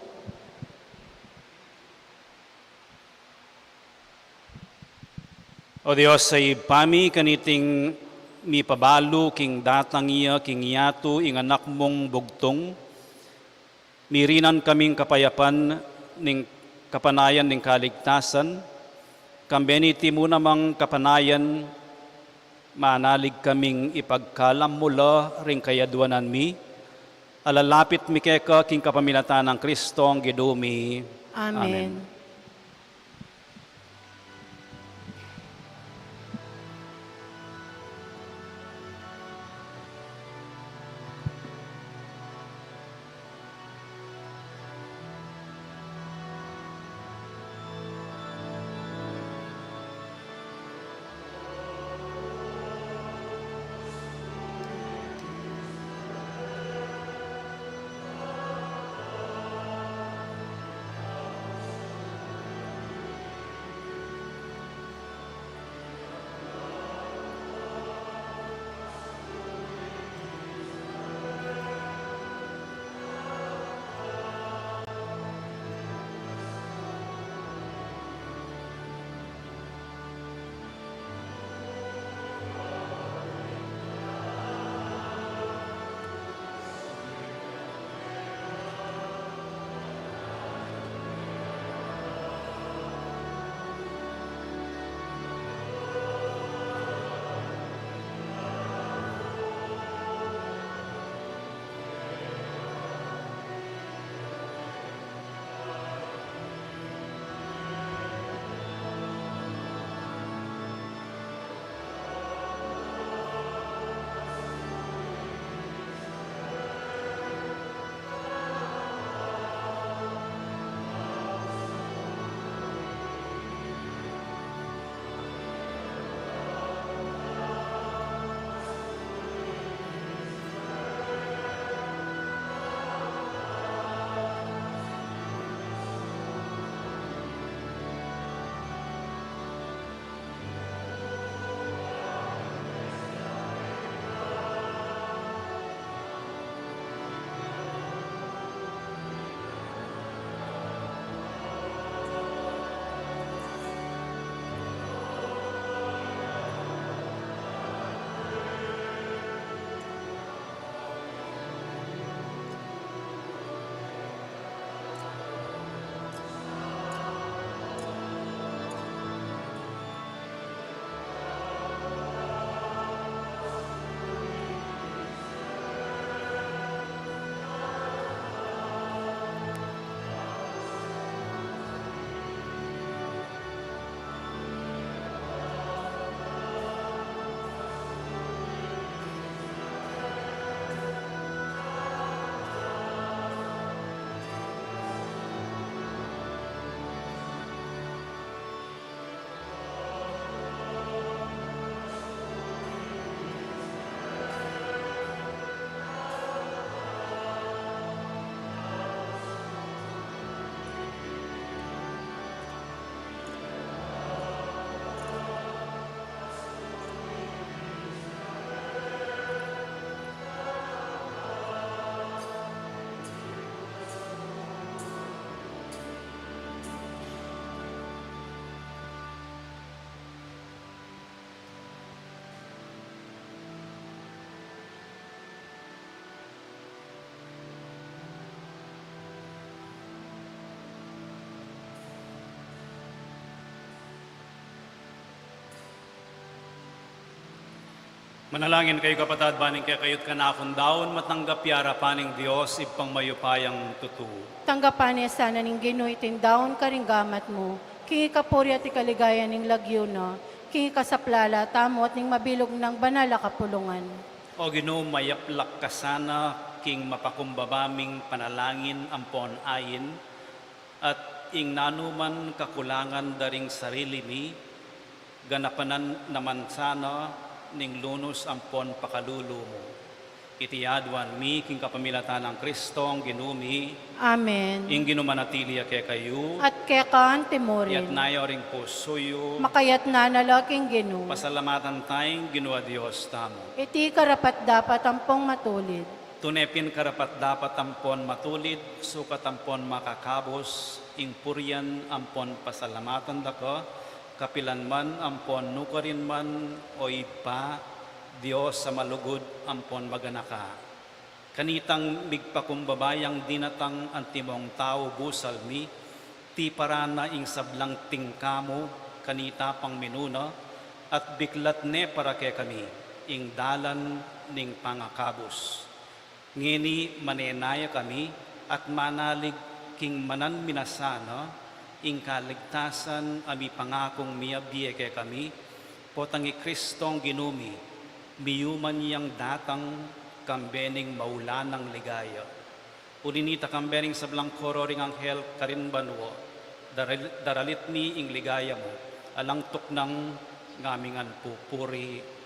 O Dios a Ibpa mi, kaniting mipabalu king datang ya king yatu ing Anak mung bugtung, mirinan kaming kapayapan ning kapanayan ning kaligtasan, kambe niti mu namang kapanayan, manalig kaming ipagkalam mu la ring kayadwanan mi, a lalapit mi keka king kapamilatan nang Kristong Ginu mi. Amen. Amen. Manalangin kayu, kapatad, ban ing kekayu't kanakung daun matanggap ya arapan ning Dios Ibpang mayupayang tutu. Tanggapan ne sana ning Ginu iting daun karing gamat mu, king ikapuri at ikaligaya ning lagyu na, king ikasaplala tamu at ning mabilug nang banal a kapulungan. O Ginu, mayaplak ka sana king mapakumbaba ming panalangin ampon ain, at ing nanuman kakulangan da ring sarili mi, ganapan na naman sana ning lunus ampon pakalulu mu. Iti aduan mi king kapamilatan nang Kristong Ginu mi. Amen. Ing Ginu manatili ya kekayu. At keka anti mu rin. Iyatas yu ring pusu yu. Makayatas na la king Ginu. Pasalamatan taya ing Ginu a Dios tamu. Iti karapat-dapat ampong matulid. Tune pin karapat-dapat ampon matulid, sukat ampon makakabus, ing purian ampon pasalamatan da ka, Kapilan man ampon nukarin man, o Ibpa, Dios a malugud ampon maganaka. Kanitang migpakumbaba yang dinatang antimong tau busal mi, tiparan na ing sablang tingka mu kanita pang minuna, at biklat ne para kekami ing dalan ning pangakabus. Ngeni manenaya kami at manalig king manan mi na sana ing kaligtasan a mipangakung miyabie kekami, potang i Kristong Ginu mi, miyuman yang datang kambe ning maulanang ligaya. Uli nita kambe ning sablang koro ring anghel karin banua, daral-, daralit mi ing ligaya mu, alang tuknang ngamingan pupuri.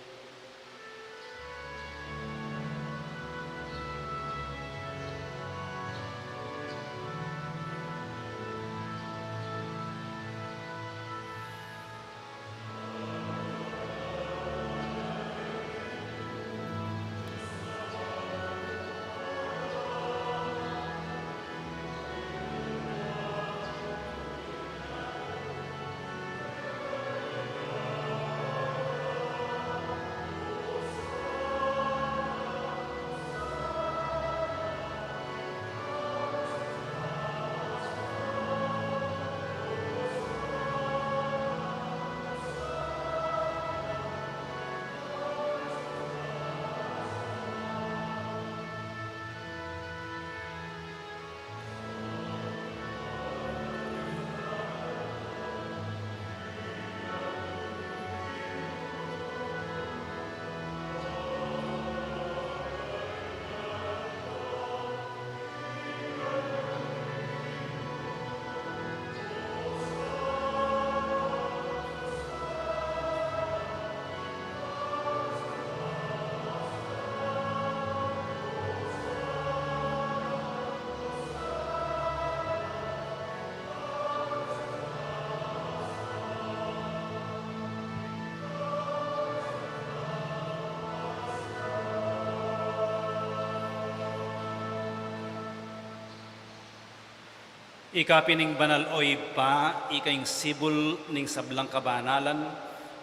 Ika pin ing banal, o Ibpa, ika ing sibul ning sablang kabanalan,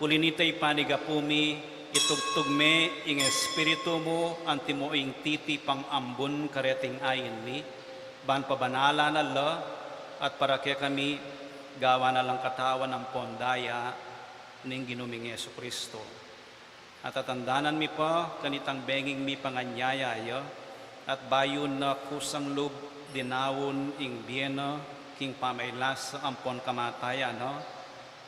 uli nita ipanigapu mi, itugtug me ing Espiritu mu antimo ing titipang ambun kareting ain mi, ban pabanalan na la at para kekami gawan na lang katawan ampon daya ning Ginu ming Jesucristo. At tatandanan mi pa kanitang benging mipanganyaya ya, at bayu na kusang lub dinaun ing bie na king pamailas ampon kamatayan na,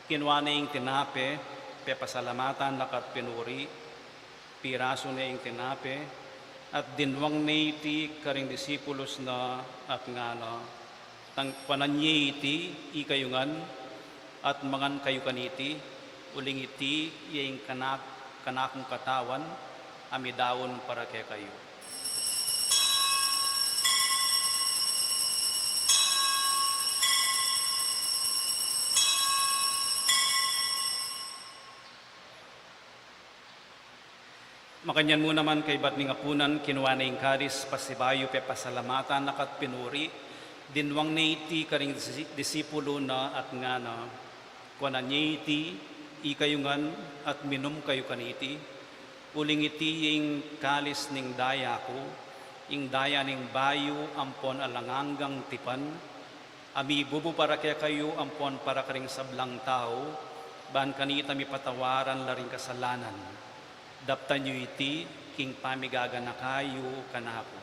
kinua ne ing tinape, pepasalamatan na ka't pinuri, pirasu ne ing tinape, at dinwang ne iti karing disipulus na at ngana: Tang-, kuanan ye iti, ikayu ngan, at mangan kayu kaniti, uling iti ya ing kanak-, kanakung katawan a midaun para kekayu. Makanyan mu naman kaybat ning apunan, kinua ne ing kalis, pasibayu pepasalamatan na ka't pinuri, dinwang ne iti karing disi-, disipulu na at ngana: Kuanan ye iti, ikayu ngan, at minum kayu kaniti, uling iti ing kalis ning daya ku, ing daya ning bayu ampon alang anggang tipan, a mibubu para kekayu ampon para karing sablang tau, ban kanita mipatawaran la ring kasalanan. Daptan yu iti king pamigaganaka yu kanaku.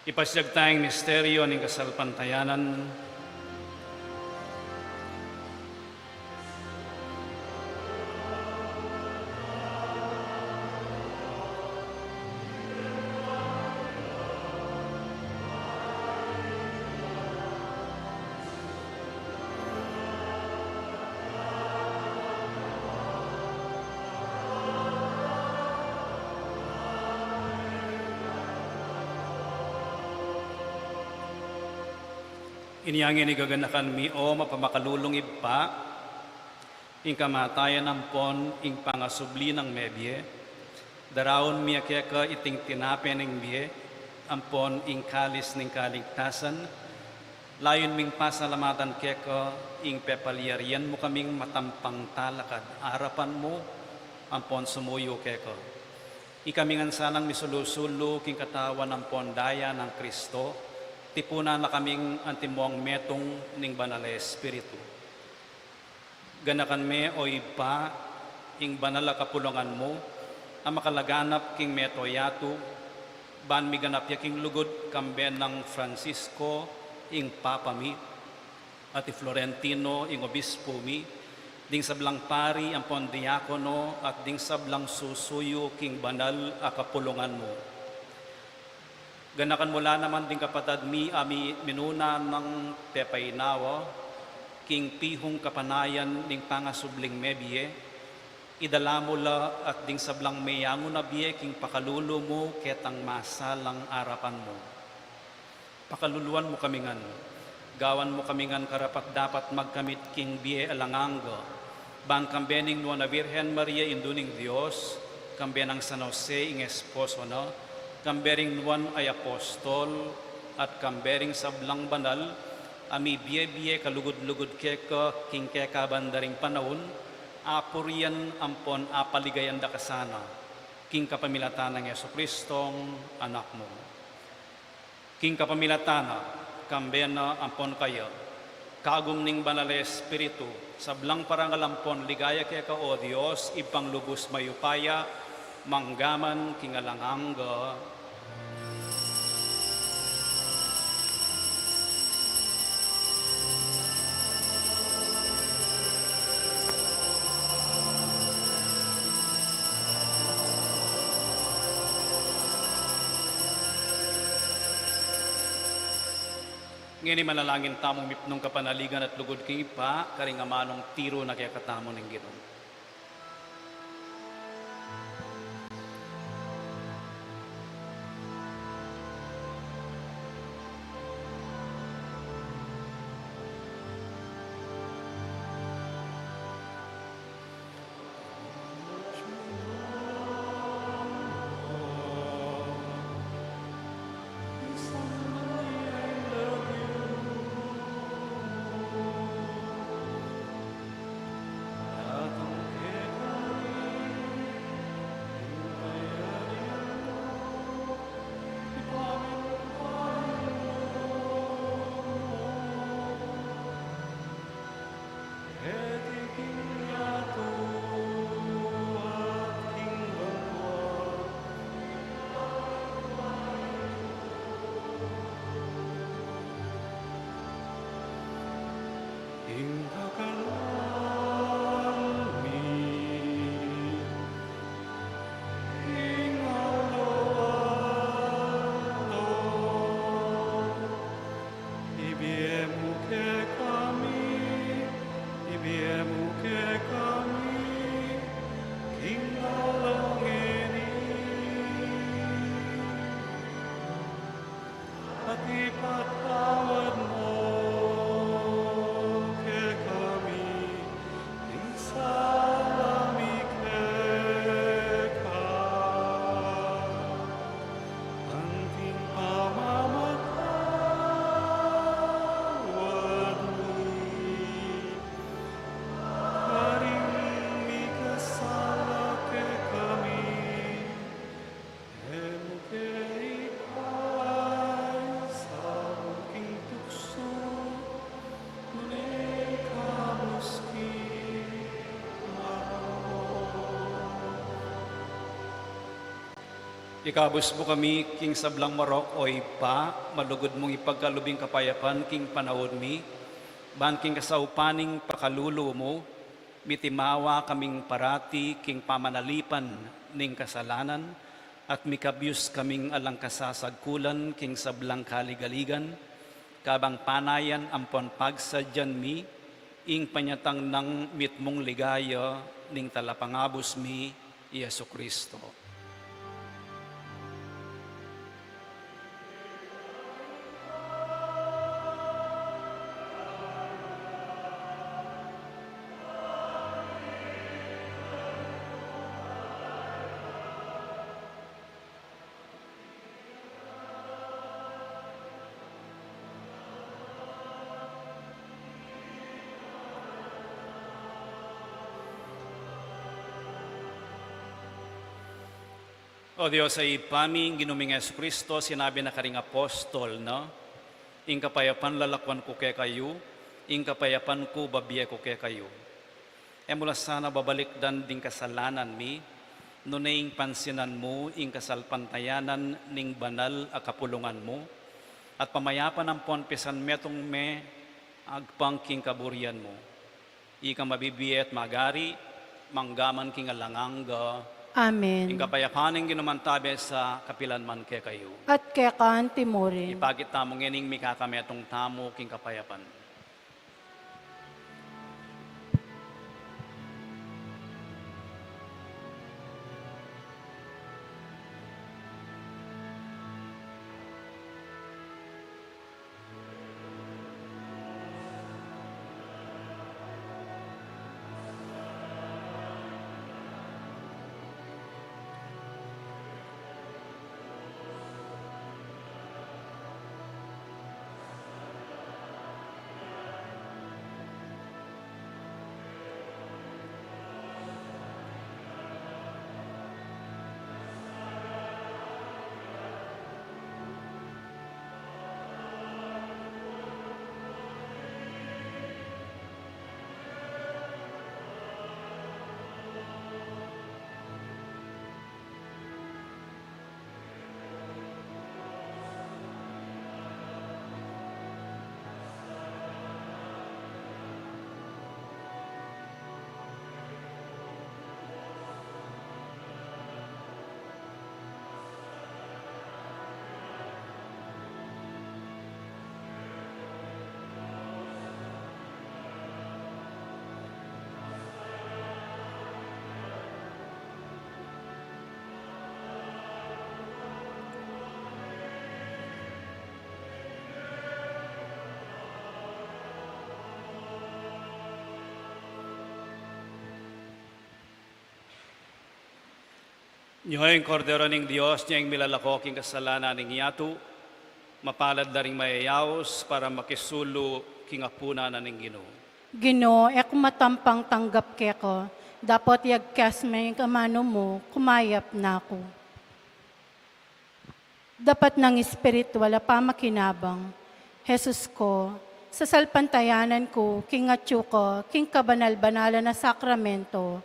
Ipasiag taya ing misteryu ning kasalpantayanan. Inya ngeni gaganakan mi, o mapamakalulung Ibpa, Ing kamatayan ampon ing pangasubli nang mebie, daraun mi keka iting tinape ning bie ampon ing kalis ning kaligtasan, layun ming pasalamatan keka ing pepalyarian mu kaming matampang talakad arapan mu ampon sumuyu keka. Ikami ngan sanang misulu-sulu king katawan ampon daya nang Kristo, tipunan na kaming antimong metung ning Banal a Espiritu. Ganakan me, o Ibpa, ing banal a kapulungan mu, a makalaganap king mabilug a yatu, ban miganap ya king lugud kambe nang Francisco, ing Papa mi, at i Florentino, ing Obispo mi, ding sablang pari ampon diakono, at ding sablang susuyu king banal a kapulungan mu. Ganakan mu la naman ding kapatad mi a mi-, minuna nang pepainawa king pihung kapanayan ning pangasubling mebie, idala mu la at ding sablang meyangu na bie king pakalulu mu ketang masalang arapan mu. Pakaluluan mu kami ngan, gawan mu kami ngan karapat-dapat magkamit king bie alang angga, ban kambe ning Nuan a Virgen Maria, Indu ning Dios, kambe nang San Jose ing esposo na, kambe ring nuan a apostol, at kambe ring sablang banal a mibie-bie kalugud-lugud keka king kekaban da ring panaun, apurian ampon apaligayan da ka sana, king kapamilatan nang Jesucristong Anak mu. King kapamilatan na, kambe na ampon kaya, kagum ning Banal a Espiritu, sablang parangal ampon ligaya keka, o Dios, Ibpang lubus mayupaya, mangga man king alang angga. Ngeni manalangin tamung mipnung kapanaligan at lugud king Ibpa, karing amanung tiru na kekatamu ning Ginu. Ing pakaluan mi, ing aluan to, ibie mu kekami, ibie mu kekami, king aldo ngeni. At ipatawad mu kekami ing sala mi keka, anting pamamatawad mi karing mikasala kekami. E mu ke ipaisaul king tuksu, nune ikabus king marok. Ikabus mu kami king sablang marok, o Ibpa, malugud mung ipagkalub ing kapayapan king panaun mi, ban king kasaupan ning pakalulu mu, mitimawa kaming parati king pamanalipan ning kasalanan, at mikabyus kaming alang kasasagkulan king sablang kaligaligan, kabang panayan ampon pagsadyan mi ing panyatang nang mitmung ligaya ning Talapangabus mi, i Jesucristo. O Dios a Ibpa mi, ing Ginu ming Jesucristo, sinabi na karing apostol na, "Ing kapayapan lalakwan ku kekayu, ing kapayapan ku babie ku kekayu." E mu la sana babalikdan ding kasalanan mi, nune ing pansinan mu ing kasalpantayanan ning banal a kapulungan mu, at pamayapan ampon pisanmetung me agpang king kaburian mu. Ika mabibie at mag-ari, mangga man king alang angga. Amen. Ing kapayapan ning Ginu mantabe sa kapilan man kekayu. At keka anti mu rin. Ipakit tamu ngening mikakametung tamu king kapayapan. Nyo ing Kordero ning Dios, nyo ing milalako king kasalanan ning yatu. Mapalad la ring mayayaus para makisulu king apunan na ning Ginu. Ginu, e ku matampang tanggap keka, dapot yagkas me ing amanu mu, kumayap na ku. Dapat nang espiritual a pamakinabang. Jesus ko, sasalpantayanan ku king atyu ka king kabanal-banalan a sakramento,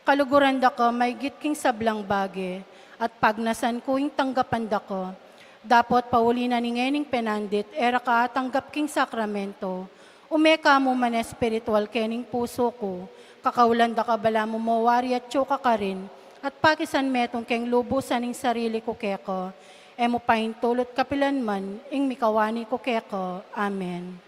kaluguran da ka maigit king sablang bage, at pagnasan ku ing tanggapan da ka. Dapot pauli na ning ngening penandit e ra ka atanggap king sakramento, ume ka mu man espiritual kening pusu ku, kakaulan da ka balamu mawari atyu ka karin, at pakisanmetung keng lubusan ing sarili ku keka, e mu paintulut kapilan man ing mikawani ku keka. Amen.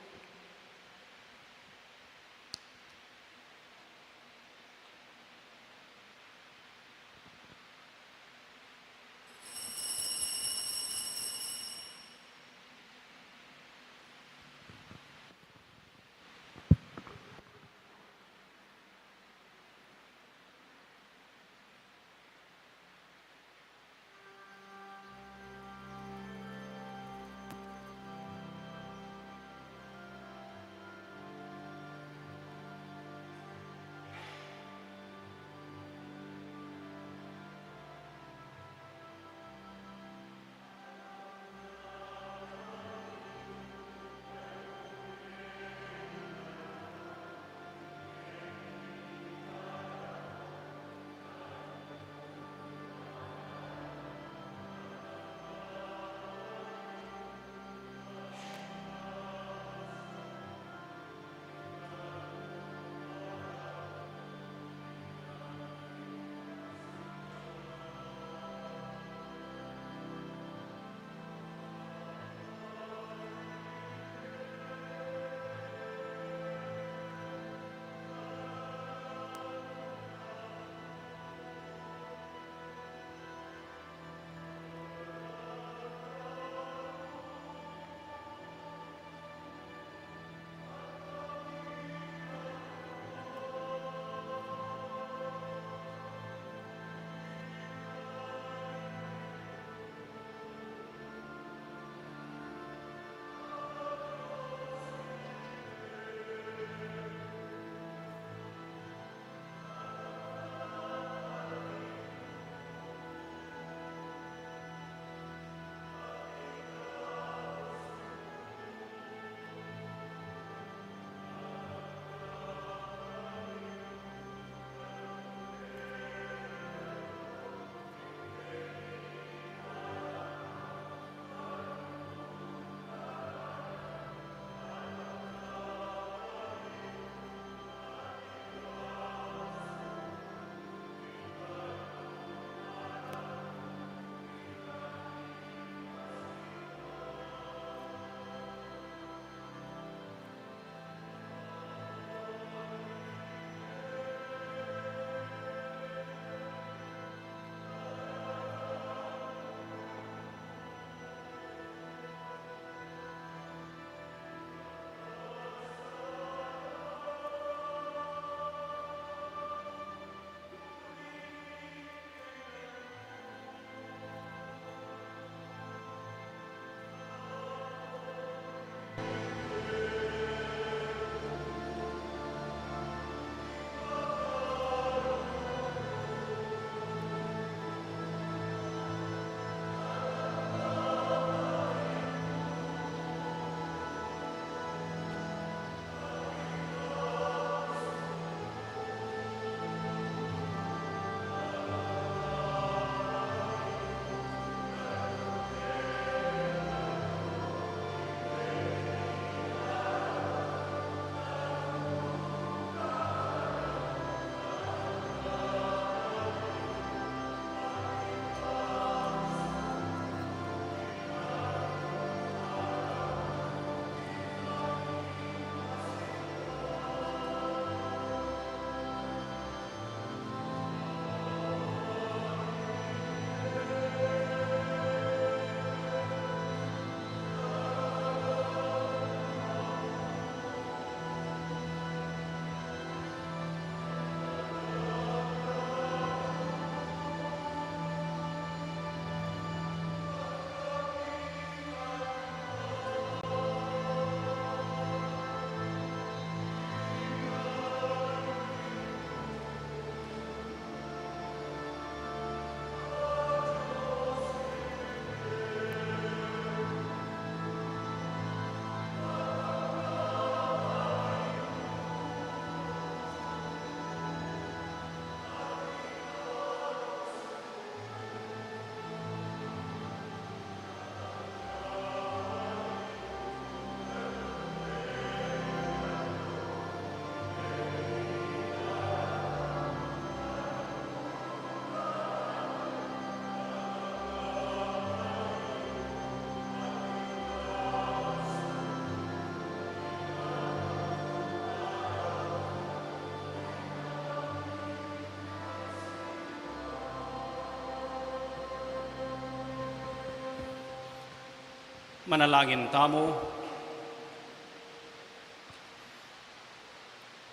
Manalangin tamu.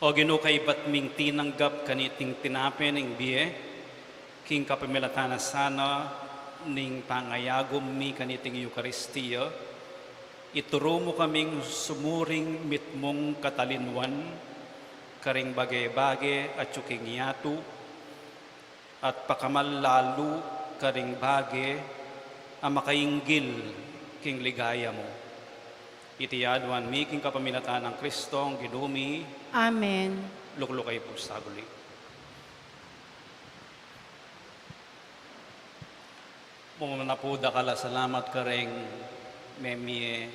O Ginu, kaybat ming tinanggap kaniting tinape ning bie, king kapamilatan na sana ning pangayagum mi kaniting Eukaristia, ituru mu kaming sumuring mitmung katalinwan karing bage-bage atyu king yatu, at pakamal lalu karing bage a makainggil king ligaya mu. Iti aduan mi king kapamilatan nang Kristong Ginu mi. Amen. Lukluk kayu pu saguli. Muna pu dakal a salamat karing memie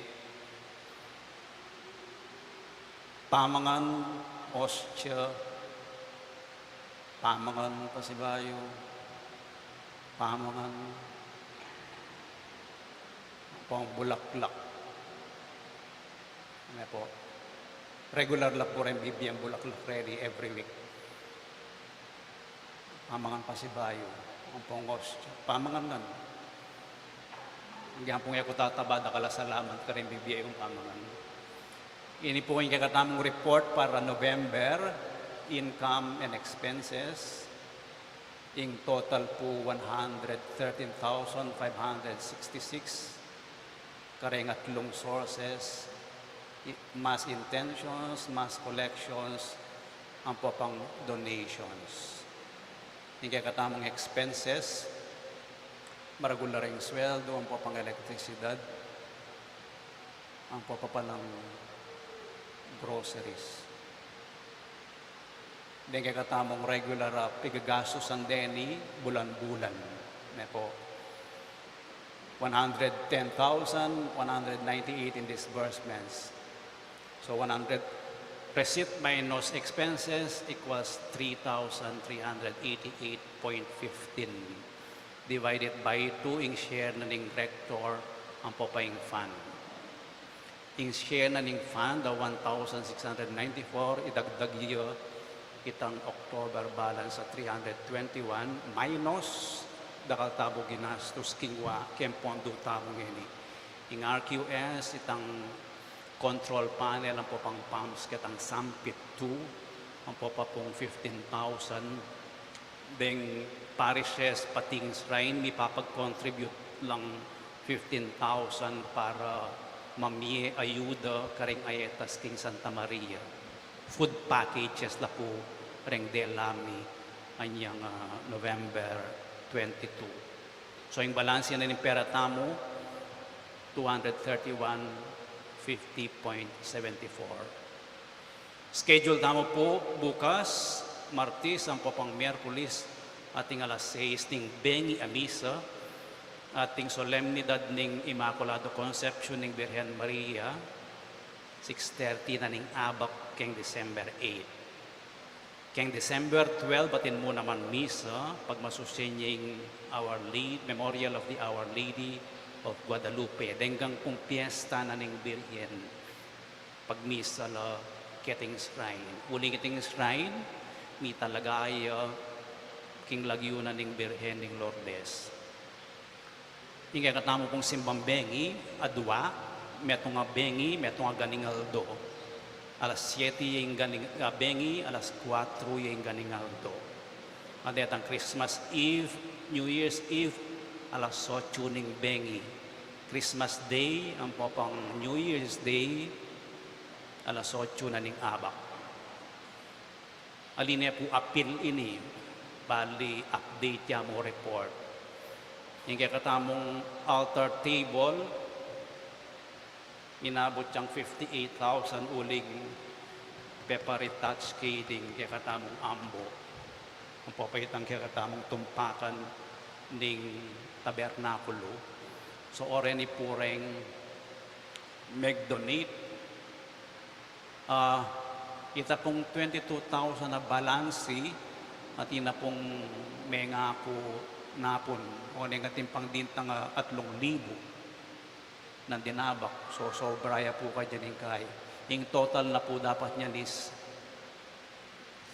pamangan, ostia, pamangan pasibayu, pamangan, pang bulaklak. Ano po? Regular la pu ring bibie bulaklak reni every week. Pamangan pasibayu, ampong ostia, pamangan ngan. Agyang pung e ku tataba, dakal a salamat karing bibie yung pamangan. Ini pu ing kekatamung report para November, income and expenses. Ing total pu one hundred thirteen thousand five hundred sixty-six. Karing atlung sources, i-, mass intentions, mass collections, ampo pang donations. Ing kekatamung expenses, maragul la ring sweldo, ampo pang elektrisidad, ampo pa palang groceries. Deng kekatamung regular a pigagastusan deni bulan-bulan, ne po, one hundred ten thousand one hundred ninety-eight in disbursements. So, one hundred, receipt minus expenses equals three thousand three hundred eighty-eight point fifteen divided by two ing share na ning rector ampo pa ing fund. Ing share na ning fund a one thousand six hundred ninety-four, idagdag ya itang October balance a three hundred twenty-one, minus dakal tamu ginastus king wa keng pondo tamu ngeni. Ing R Q S, itang control panel ampo pang pumps ketang Sampit two, ampo pa pung fifteen thousand. Deng parishes pati ing shrine, mipapag-contribute lang fifteen thousand para mamie ayuda karing aetas king Santa Maria. Food packages la pu reng dela mi anyang, ah, November twenty-two. So, ing balanse na ning pera tamu, two hundred thirty-one fifty point seventy-four. Schedule tamu pu bukas, Martis, ampo pang Miyerkules, ating alas sais ning bengi a misa, ating solemnidad ning Inmaculada Concepcion ning Birhen Maria, six thirty na ning abak keng December eight. Keng December twelve, atin mu naman misa, pagmasusian ing Our Lady, Memorial of the Our Lady of Guadalupe. Denggang pung piyesta na ning Birhen, pagmisa la keting shrine. Uling iting shrine, mitalaga ya king lagyu na ning Birhen ning Lourdes. Ing kekatamu pung simbang bengi, adua, metung a bengi, metung a ganing aldo. Alas siete ya ing ganing, ah, bengi, alas kuatro ya ing ganing aldo. At detang Christmas Eve, New Year's Eve, alas otso ning bengi. Christmas Day, ampo pang New Year's Day, alas otso na ning abak. Ali ne pu apil ini, bali update ya mu report. Ing kekatamung altar table, minabut yang fifty-eight thousand uling pepa retouch ke ding kekatamung ambo. Ampo pa itang kekatamung tumpakan ning tabernakulo. So, o reni pu reng meg-donate. Ah, ita pung twenty-two thousand a balansi, atin na pung mengaku napun, o neng atin pang dintang, ah, atlung libu nang dinabak. So, sobra ya pu kadyan ing kai. Ing total na pu dapat niyan is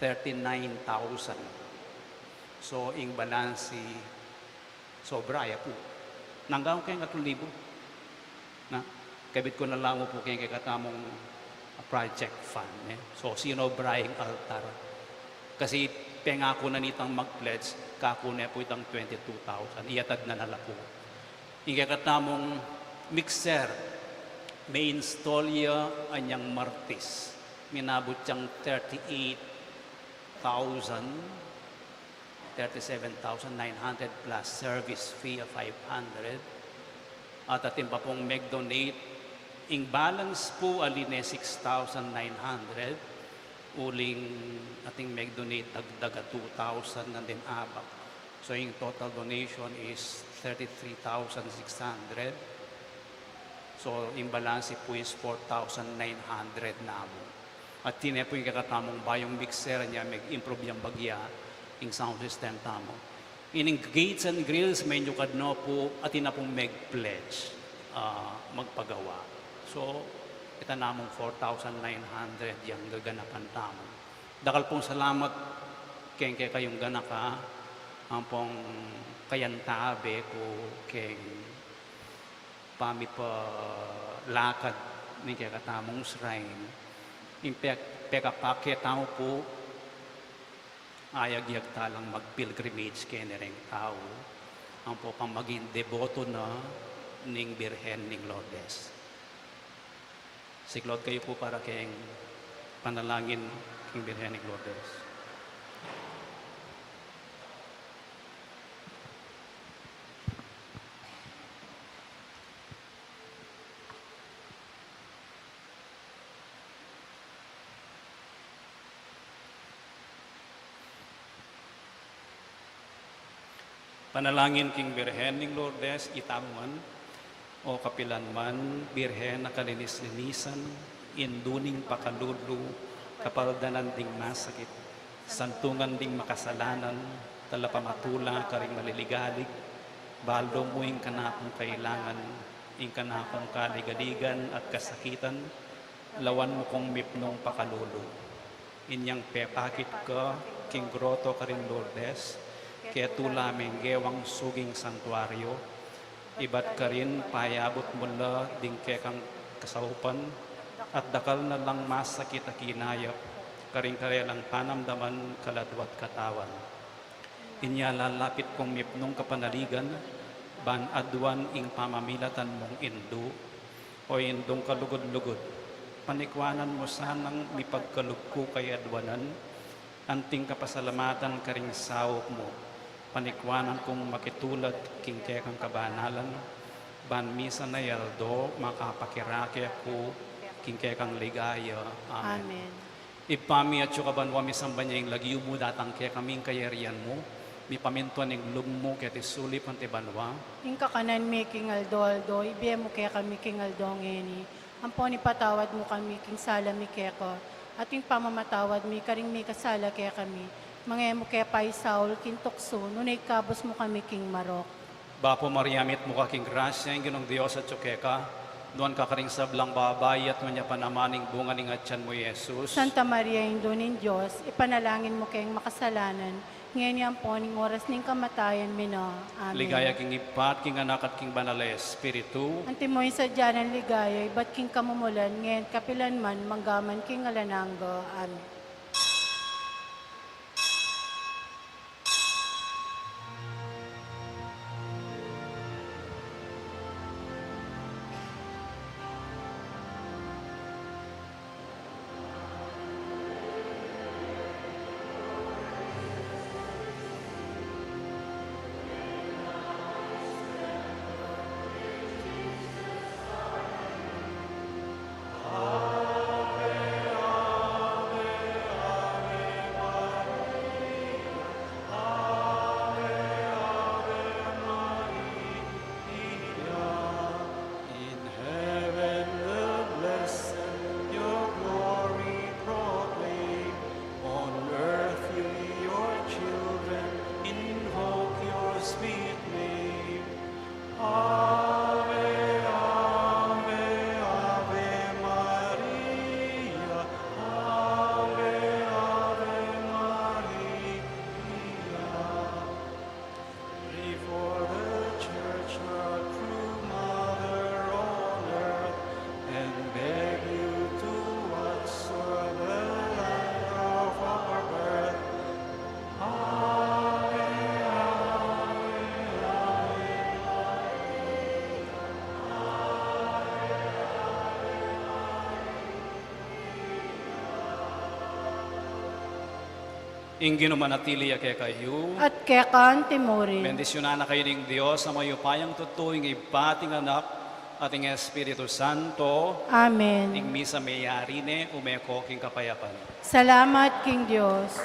thirty-nine thousand. So, ing balansi, sobra ya pu. Nanggang keng atlung libu. Na, Kabit ku na la mu pu keng kekatamung project fund, ne? So, sinobra ing altar. Kasi pengaku na nitang mag-pledge, kaku ne pu itang twenty-two thousand, iyatad na na la pu. Ing kekatamung mixer, mi-install ya anyang Martis. Minabut yang thirty-eight thousand, thirty-seven thousand nine hundred plus service fee a five hundred. At atin pa pung meg-donate, ing balance pu ali ne six thousand nine hundred, uling atin meg-donate dagdag a two thousand nandin abak. So, ing total donation is thirty-three thousand six hundred. So, ing balanse pu is four thousand nine hundred na mu. At iti ne pu ing kekatamung bayung mixer, anya meg-improve yang bagya ing sound system tamu. Ining gates and grills, menyukad no pu, atin na pung meg-pledge, ah, magpagawa. So, ita namung four thousand nine hundred yang gaganapan tamu. Dakal pung salamat keng kekayung ganaka, ampong kayantabe ku keng pamipalakad ning kekatamung shrine. Ing pe-, pekapake tamu pu, ayagyag ta lang mag-pilgrimage keni reng tau, ampo pang maging deboto na ning Birhen ning Lourdes. Siklaud kayu pu para keng panalangin king Birhen ning Lourdes. Panalangin king Birhen ning Lourdes, itamu man. O kapilan man, Birhen a kalinis-linisan, indu ning pakalulu, kapaldanan ding masakit, santungan ding makasalanan, talapamatula karing maliligalig, balu mu ing kanakung kailangan, ing kanakung kaligaligan at kasakitan, lawan mu kung mipnung pakalulu. Inyang pepakit ka king groto karin Lourdes, ketula menggewang suging santuario, ibat karin payabut mu la ding kekang kasaupan, at dakal na lang masakit a kinayap, karing karelang panamdaman, kaladwa at katawan. Inya lalapit kung mipnung kapanaligan, ban aduan ing pamamilatan mung indu, o indung kalugud-lugud. Panikwanan mu sanang mipagkalub ku kayaduanan, anting kapasalamatan karing saup mu. Panikwanan kung makitulad king kekang kabanalan, ban misan a aldo makapakirake ku king kekang ligaya. Amen. Amen. Ibpa mi, atsu ka banua, misamban ya ing lagyu mu, datang kekami ing kayarian mu, mipamintuan ing lub mu keti sulip anti banua. Ing kakanan mi king aldo-aldo, ibie mu kekami king aldo ngeni. Ampon ipatawad mu kami king sala mi keka, at ing pamamatawad mi karing mikasala kekami. Manga e mu ke paisaul king tuksu, nune ikabus mu kami king marok. Bapu Maria, mitmu ka king grasya, ing Ginung Dios atsu keka, nuan ka karing sablang babai, at nuan ya pa naman ing bunga ning atian mu, Jesus. Santa Maria, Indu ning Dios, ipanalangin mu keng makasalanan, ngeni ampon ing oras ning kamatayan mi na. Amen. Ligaya king Ibpa, at king Anak, at king Banal a Espiritu. Antimo ing sadya nang ligaya, ibat king kamumulan, ngeni at kapilan man, mangga man king alang angga. Amen. Ing Ginu manatili ya kekayu. At keka antimurin. Bendisyunan na kayu ning Dios a mayupayang tutu, ing Ibpa, at ing Anak, at ing Espiritu Santo. Amen. Ing misa meyari ne, ume ko king kapayapan. Salamat king Dios.